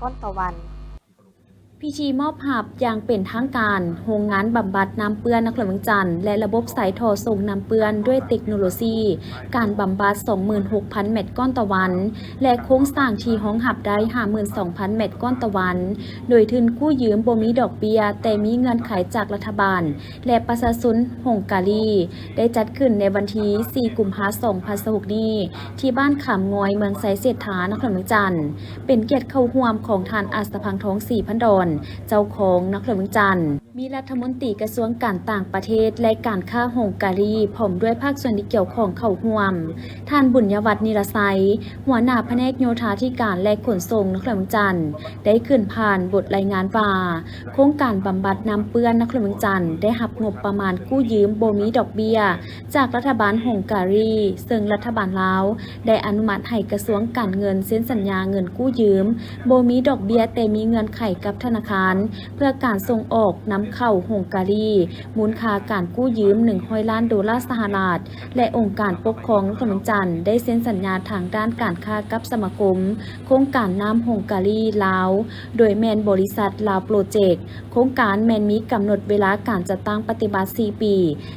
ກ້ອນຕໍ່ວັນ. ພິທີມອບຮັບຢ່າງເປັນທາງການ ໂຮງງານບຳບັດນ້ຳເປື້ອນນະຄອນຫຼວງວຽງຈັນ ແລະ ລະບົບສາຍທໍ່ສົ່ງນ້ຳເປື້ອນດ້ວຍເຕັກໂນໂລຊີການບຳບັດ ສອງໝື່ນຫົກພັນແມັດກ້ອນຕໍ່ວັນ ແລະ ໂຄງສ້າງທີ່ຮອງຮັບໄດ້ ຫ້າໝື່ນສອງພັນແມັດກ້ອນຕໍ່ວັນ ໂດຍທຶນກູ້ຢືມບໍ່ມີດອກເບ້ຍ, ແຕ່ມີເງື່ອນໄຂຈາກລັດຖະບານ ແລະ ປະຊາຊົນຮົງກາລີ ໄດ້ຈັດຂຶ້ນໃນວັນທີສີ່ ກຸມພາ ສອງພັນຊາວຫົກນີ້ ທີ່ບ້ານຂາມງອຍ ເມືອງໄຊເສດຖາ ນະຄອນຫຼວງວຽງຈັນ, ເປັນກຽດເຂົ້າຮ່ວມຂອງທ່ານ ອາດສະພັງທອງ ສີພັນດອນ ເຈົ້າຄອງນະຄອນຫຼວງວຽງຈັນ, ມີລັດຖະມົນຕີກະຊວງການຕ່າງປະເທດ ແລະ ການຄ້າຮົງກາລີ ພ້ອມດ້ວຍພາກສ່ວນທີ່ກ່ຽວຂ້ອງເຂົ້າຮ່ວມ. ທ່ານ ບຸນຍະວັດ ນິລະໄຊ ຫົວໜ້າພະແນກໂຍທາທິການ ແລະ ຂົນສົ່ງນະຄອນຫຼວງວຽງຈັນ ໄດ້ຂຶ້ນຜ່ານບົດລາຍງານວ່າ ໂຄງການບຳບັດນ້ຳເປື້ອນນະຄອນຫຼວງວຽງຈັນ ໄດ້ຮັບງົບປະມານກູ້ຢືມບໍ່ມີດອກເບ້ຍ ຈາກລັດຖະບານຮົງກາລີ, ເຊິ່ງລັດຖະບານລາວໄດ້ອະນຸມັດໃຫ້ກະຊວງການເງິນເຊັນສັນຍາເງິນກູ້ຢືມບໍ່ມີດອກເບ້ຍ ແຕ່ມີເງື່ອນໄຂກັບທະນາຄານ ເພື່ອການສົ່ງອອກນຳເຂົ້າຮົງກາລີ, ມູນຄ່າການກູ້ຢືມໜຶ່ງຮ້ອຍລ້ານໂດລາສະຫະລັດ ແລະ ອົງການປົກຄອງນະຄອນຫຼວງວຽງຈັນ ໄດ້ເຊັນສັນຍາທາງດ້ານການຄ້າກັບສະມາຄົມໂຄງການນ້ຳຮົງກາລີລາວ ໂດຍແມ່ນບໍລິສັດລາວໂປຣເຈັກ. ໂຄງການແມ່ນມີກຳນົດເວລາການຈັດຕັ້ງປະຕິບັດສີ່ປີ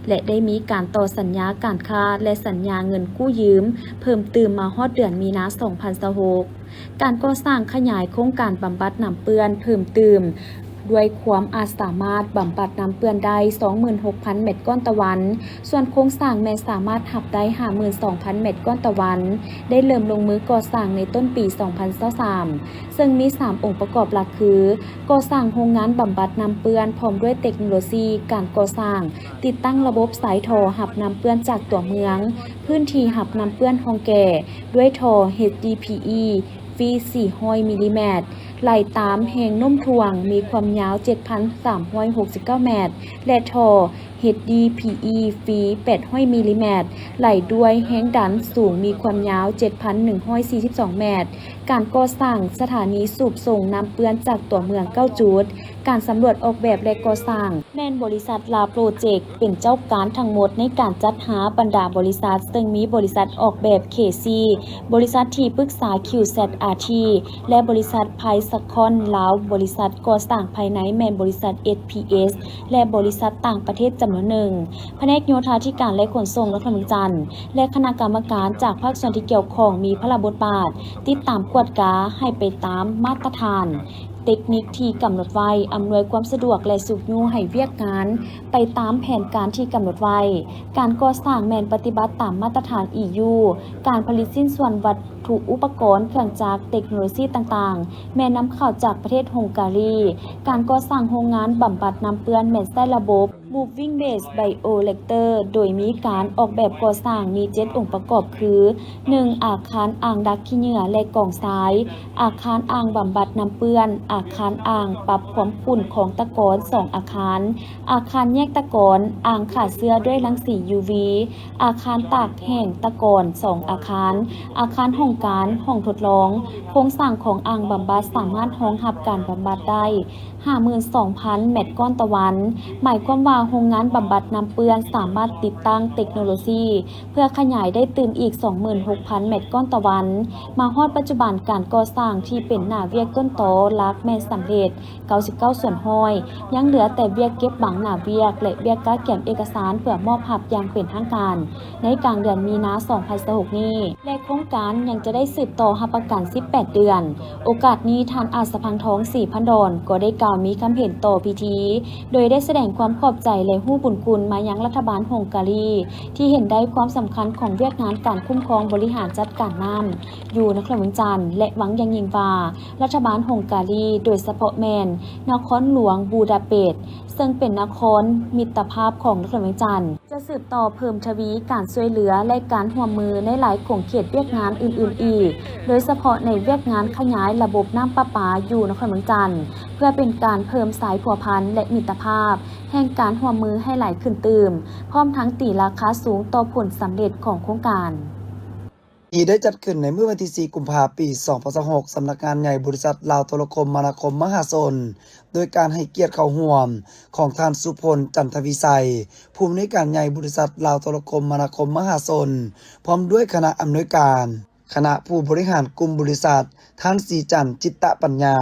ແລະ ໄດ້ມີການຕໍ່ສັນຍາການຄ້າ ແລະ ສັນຍາເງິນກູ້ຢືມເພີ່ມຕື່ມມາຮອດເດືອນມີນາ ສອງພັນຊາວຫົກ. ການກໍ່ສ້າງຂະຫຍາຍໂຄງການບຳບັດນ້ຳເປື້ອນເພີ່ມຕື່ມ ດ້ວຍຄວາມອາດສາມາດບຳບັດນ້ຳເປື້ອນໄດ້ ສອງໝື່ນຫົກພັນແມັດກ້ອນຕໍ່ວັນ, ສ່ວນໂຄງສ້າງແມ່ນສາມາດຮັບໄດ້ ຫ້າໝື່ນສອງພັນແມັດກ້ອນຕໍ່ວັນ, ໄດ້ເລີ່ມລົງມືກໍ່ສ້າງໃນຕົ້ນປີສອງພັນຊາວສາມ ເຊິ່ງມີສາມອົງປະກອບຫຼັກຄື ກໍ່ສ້າງໂຮງງານບຳບັດນ້ຳເປື້ອນ ພ້ອມດ້ວຍເຕັກໂນໂລຊີການກໍ່ສ້າງ ຕິດຕັ້ງລະບົບສາຍທໍ່ຮັບນ້ຳເປື້ອນຈາກຕົວເມືອງ, ພື້ນທີ່ຮັບນ້ຳເປື້ອນຮ່ອງແກ້ ດ້ວຍທໍ່ ເອັດດີພີອີ ຟີ ສີ່ຮ້ອຍມິລລີແມັດ ໄຫຼຕາມແຮງໂນ້ມຖ່ວງ ມີຄວາມຍາວ ເຈັດພັນສາມຮ້ອຍຫົກສິບເກົ້າແມັດ ແລະ ທໍ່ ເອັດດີພີອີ ຟີ ແປດຮ້ອຍມິລລີແມັດ ໄຫຼດ້ວຍແຮງດັນສູງ ມີຄວາມຍາວ ເຈັດພັນໜຶ່ງຮ້ອຍສີ່ສິບສອງແມັດ. ການກໍ່ສ້າງສະຖານີສູບສົ່ງນ້ຳເປື້ອນຈາກຕົວເມືອງເກົ້າຈຸດ. ການສຳຫຼວດອອກແບບ ແລະ ກໍ່ສ້າງ ແມ່ນບໍລິສັດລາວໂປຣເຈັກ ເປັນເຈົ້າການທັງໝົດໃນການຈັດຫາບັນດາບໍລິສັດ, ເຊິ່ງມີບໍລິສັດອອກແບບ ເຄຊີ, ບໍລິສັດທີ່ປຶກສາ ຄິວແຊັດອາທີ ແລະ ບໍລິສັດໄພສະຄອນລາວ, ບໍລິສັດກໍ່ສ້າງພາຍໃນແມ່ນບໍລິສັດ ເອສພີເອສ ແລະ ບໍລິສັດຕ່າງປະເທດຈຳນວນໜຶ່ງ. ພະແນກໂຍທາທິການ ແລະ ຂົນສົ່ງນະຄອນຫຼວງວຽງຈັນ ແລະ ຄະນະກຳມະການຈາກພາກສ່ວນທີ່ກ່ຽວຂ້ອງມີພາລະບົດບາດ ຕິດຕາມກວດກາໃຫ້ໄປຕາມມາດຕະຖານ ເຕັກນິກທີ່ກຳນົດໄວ້, ອຳນວຍຄວາມສະດວກ ແລະ ຊຸກຍູ້ໃຫ້ວຽກງານໄປຕາມແຜນການທີ່ກຳນົດໄວ້. ການກໍ່ສ້າງແມ່ນປະຕິບັດຕາມມາດຕະຖານ ອີ ຢູ. ການຜະລິດຊິ້ນສ່ວນວັດຖຸອຸປະກອນ, ເຄື່ອງຈັກ, ເຕັກໂນໂລຊີຕ່າງໆ ແມ່ນນຳເຂົ້າຈາກປະເທດຮົງກາລີ. ການກໍ່ສ້າງໂຮງງານບຳບັດນ້ຳເປື້ອນແມ່ນໃຊ້ລະບົບ Moving Base Bioreactor ໂດຍມີການອອກແບບກໍ່ສ້າງມີເຈັດອົງປະກອບຄື ໜຶ່ງ ອາຄານອ່າງດັກຂີ້ເຫຍື້ອ ແລະ ກອງຊາຍ, ອາຄານອ່າງບຳບັດນ້ຳເປື້ອນ, ອາຄານອ່າງປັບຄວາມຂຸ່ນຂອງຕະກອນສອງອາຄານ, ອາຄານແຍກຕະກອນ, ອ່າງຂ້າເຊື້ອດ້ວຍລັງສີ ຢູວີ, ອາຄານຕາກແຫ້ງຕະກອນສອງອາຄານ, ອາຄານຫ້ອງການ, ຫ້ອງທົດລອງ. ໂຄງສ້າງຂອງອ່າງບຳບັດສາມາດຮອງຮັບການບຳບັດໄດ້ ຫ້າໝື່ນສອງພັນແມັດກ້ອນຕໍ່ວັນ, ໝາຍຄວາມວ່າໂຮງງານບຳບັດນ້ຳເປື້ອນສາມາດຕິດຕັ້ງເຕັກໂນໂລຊີເພື່ອຂະຫຍາຍໄດ້ຕື່ມອີກສອງໝື່ນຫົກພັນແມັດກ້ອນຕໍ່ວັນ. ມາຮອດປັດຈຸບັນ, ການກໍ່ສ້າງທີ່ເປັນໜ້າວຽກຕົ້ນຕໍຫຼັກແມ່ນສຳເລັດເກົ້າສິບເກົ້າສ່ວນຮ້ອຍ, ຍັງເຫຼືອແຕ່ວຽກເກັບບັງໜ້າວຽກ ແລະ ວຽກກະກຽມເອກະສານເພື່ອມອບຮັບຢ່າງເປັນທາງການ ໃນກາງເດືອນມີນາ ສອງພັນຊາວຫົກນີ້ ແລະ ໂຄງການຍັງຈະໄດ້ສືບຕໍ່ຮັບປະກັນສິບແປດເດືອນ. ໂອກາດນີ້, ທ່ານ ອາດສະພັງທອງ ສີພັນດອນ ກໍໄດ້ກ່າວມີຄຳເຫັນຕໍ່ພິທີ, ໂດຍໄດ້ສະແດງຄວາມຂອບໃຈ ແລະ ຮູ້ບຸນຄຸນມາຍັງລັດຖະບານຮົງກາລີ ທີ່ເຫັນໄດ້ຄວາມສຳຄັນຂອງວຽກງານການຄຸ້ມຄອງບໍລິຫານຈັດການນ້ຳຢູ່ນະຄອນຫຼວງວຽງຈັນ ແລະ ຫວັງຢ່າງຍິ່ງວ່າ ລັດຖະບານຮົງກາລີ, ໂດຍສະເພາະແມ່ນນະຄອນຫຼວງບູດາເປດ ເຊິ່ງເປັນນະຄອນມິດຕະພາບຂອງນະຄອນຫຼວງວຽງຈັນ, ຈະສືບຕໍ່ເພີ່ມທະວີການຊ່ວຍເຫຼືອ ແລະ ການຮ່ວມມືໃນຫຼາຍຂົງເຂດວຽກງານອື່ນໆອີກ, ໂດຍສະເພາະໃນວຽກງານຂະຫຍາຍລະບົບນ້ຳປະປາຢູ່ນະຄອນຫຼວງວຽງຈັນ, ເພື່ອເປັນການເພີ່ມສາຍພົວພັນ ແລະ ມິດຕະພາບແຫ່ງການຮ່ວມມືໃຫ້ຫຼາຍຂຶ້ນຕື່ມ, ພ້ອມທັງຕີລາຄາສູງຕໍ່ຜົນສຳເລັດຂອງໂຄງການ. ທີ່ໄດ້ຈັດຂຶ້ນໃນມື້ວັນທີສີ່ ກຸມພາ ປີສອງພັນຊາວຫົກ ສຳນັກງານໃຫຍ່ບໍລິສັດລາວໂທລະຄົມມະນາຄົມມະຫາຊົນ ໂດຍການໃຫ້ກຽດເຂົ້າຮ່ວມຂອງທ່ານ ສຸພົນ ຈັນທະວິໄຊ ຜູ້ອຳນວຍການໃຫຍ່ບໍລິສັດລາວໂທລະຄົມມະນາຄົມມະຫາຊົນ ພ້ອມດ້ວຍຄະນະອຳນວຍການ. ຄະນະຜູ້ບໍລິຫານກຸ່ມບໍລິສັດ, ທ່ານ ສີຈັນ ຈິດຕະປັນຍາ,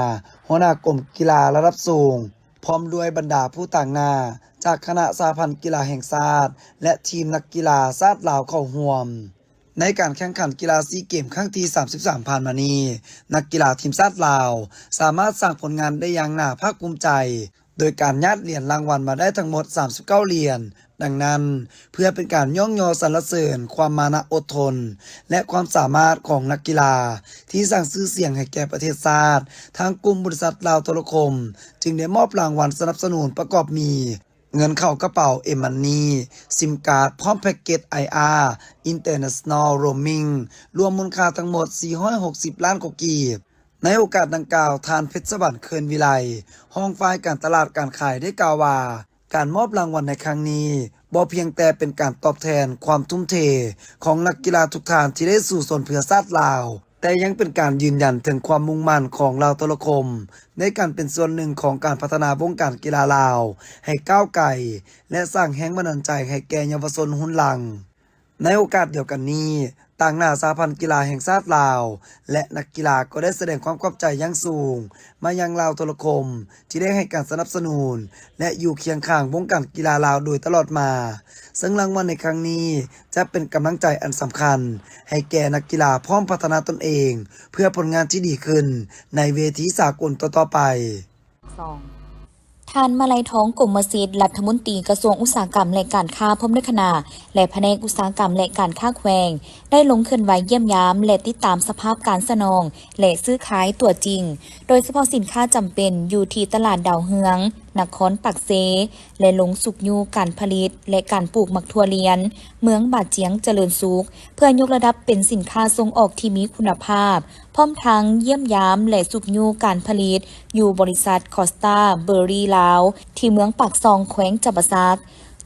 ຫົວໜ້າກົມກິລາລະດັບສູງ, ພ້ອມດ້ວຍບັນດາຜູ້ຕາງໜ້າຈາກຄະນະສະຫະພັນກິລາແຫ່ງຊາດ ແລະ ທີມນັກກິລາຊາດລາວເຂົ້າຮ່ວມ. ໃນການແຂ່ງຂັນກິລາຊີເກມຄັ້ງທີສາມສິບສາມຜ່ານມານີ້, ນັກກິລາທີມຊາດລາວສາມາດສ້າງຜົນງານໄດ້ຢ່າງໜ້າພາກພູມໃຈ, ໂດຍການຍາດຫຼຽນລາງວັນມາໄດ້ທັງໝົດສາມສິບເກົ້າຫຼຽນ. ດັ່ງນັ້ນ, ເພື່ອເປັນການຍ້ອງຍໍສັນລະເສີນຄວາມມານະອົດທົນ ແລະ ຄວາມສາມາດຂອງນັກກິລາທີ່ສ້າງຊື່ສຽງໃຫ້ແກ່ປະເທດຊາດ, ທາງກຸ່ມບໍລິສັດລາວໂທລະຄົມຈຶ່ງໄດ້ມອບລາງວັນສະໜັບສະໜູນປະກອບມີ ເງິນເຂົ້າກະເປົາ M-Money, SIM card ພ້ອມແພັກເກັດ ໄອອາ International Roaming ລວມມູນຄ່າທັງໝົດສີ່ຮ້ອຍຫົກສິບລ້ານກວ່າກີບ. ໃນໂອກາດດັ່ງກ່າວ, ທ່ານ ເພັດສະຫວັນ ເຂີນວິໄລ, ຮອງຝ່າຍການຕະຫຼາດການຂາຍ ໄດ້ກ່າວວ່າ, ການມອບລາງວັນໃນຄັ້ງນີ້ ບໍ່ພຽງແຕ່ເປັນການຕອບແທນຄວາມທຸ່ມເທຂອງນັກກິລາທຸກທ່ານທີ່ໄດ້ສູ້ຊົນເພື່ອຊາດລາວ, ແຕ່ຍັງເປັນການຢືນຢັນເຖິງຄວາມມຸ່ງໝັ້ນຂອງລາວໂທລະຄົມ ໃນການເປັນສ່ວນໜຶ່ງຂອງການພັດທະນາວົງການກິລາລາວໃຫ້ກ້າວໄກ ແລະ ສ້າງແຮງບັນດານໃຈໃຫ້ແກ່ເຍົາວະຊົນຮຸ່ນຫຼັງ. ໃນໂອກາດດຽວກັນນີ້, ຕາງໜ້າສະຫະພັນກິລາແຫ່ງຊາດລາວ ແລະ ນັກກິລາກໍໄດ້ສະແດງຄວາມຂອບໃຈຢ່າງສູງມາຍັງລາວໂທລະຄົມ ທີ່ໄດ້ໃຫ້ການສະໜັບສະໜູນ ແລະ ຢູ່ຄຽງຂ້າງວົງການກິລາລາວໂດຍຕະຫຼອດມາ, ເຊິ່ງລາງວັນໃນຄັ້ງນີ້ຈະເປັນກຳລັງໃຈອັນສຳຄັນໃຫ້ແກ່ນັກກິລາພ້ອມພັດທະນາຕົນເອງ ເພື່ອຜົນງານທີ່ດີຂຶ້ນໃນເວທີສາກົນຕໍ່ໆໄປ. ສອງ ທ່ານ ມາໄລທອງ ກົມມະສິດ ລັດຖະມົນຕີກະຊວງອຸດສາຫະກຳ ແລະ ການຄ້າ ພ້ອມດ້ວຍຄະນະ ແລະ ພະແນກອຸດສາຫະກຳ ແລະ ການຄ້າແຂວງ ໄດ້ລົງເຄື່ອນໄຫວຢ້ຽມຢາມ ແລະ ຕິດຕາມສະພາບການສະໜອງ ແລະ ຊື້ຂາຍຕົວຈິງ, ໂດຍສະເພາະສິນຄ້າຈຳເປັນ ຢູ່ທີ່ຕະຫຼາດດາວເຮືອງ, ນະຄອນປາກເຊ ແລະ ລົງຊຸກຍູ້ການຜະລິດ ແລະ ການປູກໝາກຖົ່ວລຽນ ເມືອງບາຈຽງຈະເລີນສຸກ ເພື່ອຍົກລະດັບເປັນສິນຄ້າສົ່ງອອກທີ່ມີຄຸນນະພາບ, ພ້ອມທັງຢ້ຽມຢາມ ແລະ ຊຸກຍູ້ການຜະລິດຢູ່ບໍລິສັດຄອສຕາເບີຣີລາວ ທີ່ເມືອງປາກຊ່ອງ ແຂວງຈຳປາສັກ.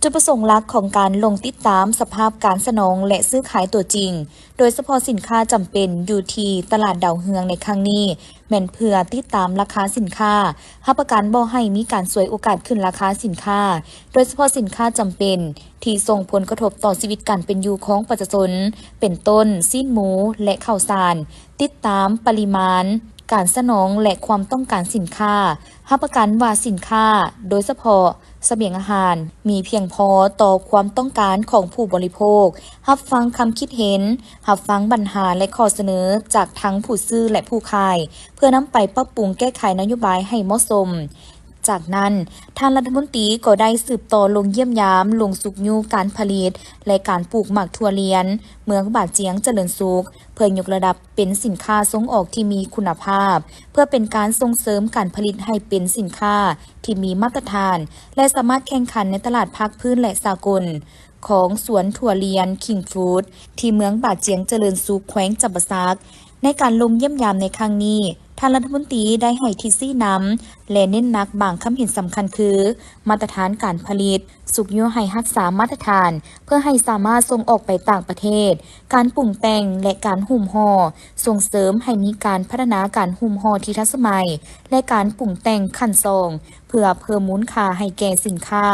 ຈຸດປະສົງຫຼັກຂອງການລົງຕິດຕາມສະພາບການສະໜອງ ແລະ ຊື້ຂາຍຕົວຈິງ, ໂດຍສະເພາະສິນຄ້າຈຳເປັນຢູ່ທີ່ຕະຫຼາດດາວເຮືອງໃນຄັ້ງນີ້ ແມ່ນເພື່ອຕິດຕາມລາຄາສິນຄ້າ, ຮັບປະກັນບໍ່ໃຫ້ມີການສວຍໂອກາດຂຶ້ນລາຄາສິນຄ້າ, ໂດຍສະເພາະສິນຄ້າຈຳເປັນທີ່ສົ່ງຜົນກະທົບຕໍ່ຊີວິດການເປັນຢູ່ຂອງປະຊາຊົນ, ເປັນຕົ້ນ ຊີ້ນໝູ ແລະ ເຂົ້າສານ, ຕິດຕາມປະລິມານການສະໜອງ ແລະ ຄວາມຕ້ອງການສິນຄ້າ, ຮັບປະກັນວ່າສິນຄ້າ, ໂດຍສະເພາະສະບຽງອາຫານ, ມີພຽງພໍຕໍ່ຄວາມຕ້ອງການຂອງຜູ້ບໍລິໂພກ, ຮັບຟັງຄຳຄິດເຫັນ, ຮັບຟັງບັນຫາ ແລະ ຂໍ້ສະເໜີຈາກທັງຜູ້ຊື້ ແລະ ຜູ້ຂາຍ ເພື່ອນຳໄປປັບປຸງແກ້ໄຂນະໂຍບາຍໃຫ້ເໝາະສົມ. ຈາກນັ້ນ, ທ່ານລັດຖະມົນຕີກໍໄດ້ສືບຕໍ່ລົງຢ້ຽມຢາມ, ລົງຊຸກຍູ້ການຜະລິດ ແລະ ການປູກໝາກຖົ່ວລຽນ ເມືອງບາຈຽງຈະເລີນສຸກ ເພື່ອຍົກລະດັບເປັນສິນຄ້າສົ່ງອອກທີ່ມີຄຸນນະພາບ, ເພື່ອເປັນການສົ່ງເສີມການຜະລິດໃຫ້ເປັນສິນຄ້າທີ່ມີມາດຕະຖານ ແລະ ສາມາດແຂ່ງຂັນໃນຕະຫຼາດພາກພື້ນ ແລະ ສາກົນ ຂອງສວນຖົ່ວລຽນ ຄິງຟຣຸດ ທີ່ເມືອງບາຈຽງຈະເລີນສຸກ ແຂວງຈຳປາສັກ. ໃນການລົງຢ້ຽມຢາມໃນຄັ້ງນີ້, ທ່ານລັດຖະມົນຕີໄດ້ໃຫ້ທິດຊີ້ນຳ ແລະ ເນັ້ນໜັກບາງຄຳເຫັນສຳຄັນຄື ມາດຕະຖານການຜະລິດ, ຊຸກຍູ້ໃຫ້ຮັກສາມາດຕະຖານ ເພື່ອໃຫ້ສາມາດສົ່ງອອກໄປຕ່າງປະເທດ, ການປຸງແຕ່ງ ແລະ ການຫຸ້ມຫໍ່, ສົ່ງເສີມໃຫ້ມີການພັດທະນາການຫຸ້ມຫໍ່ທີ່ທັນສະໄໝ ແລະ ການປຸງແຕ່ງຂັ້ນສອງ ເພື່ອເພີ່ມມູນຄ່າໃຫ້ແກ່ສິນຄ້າ,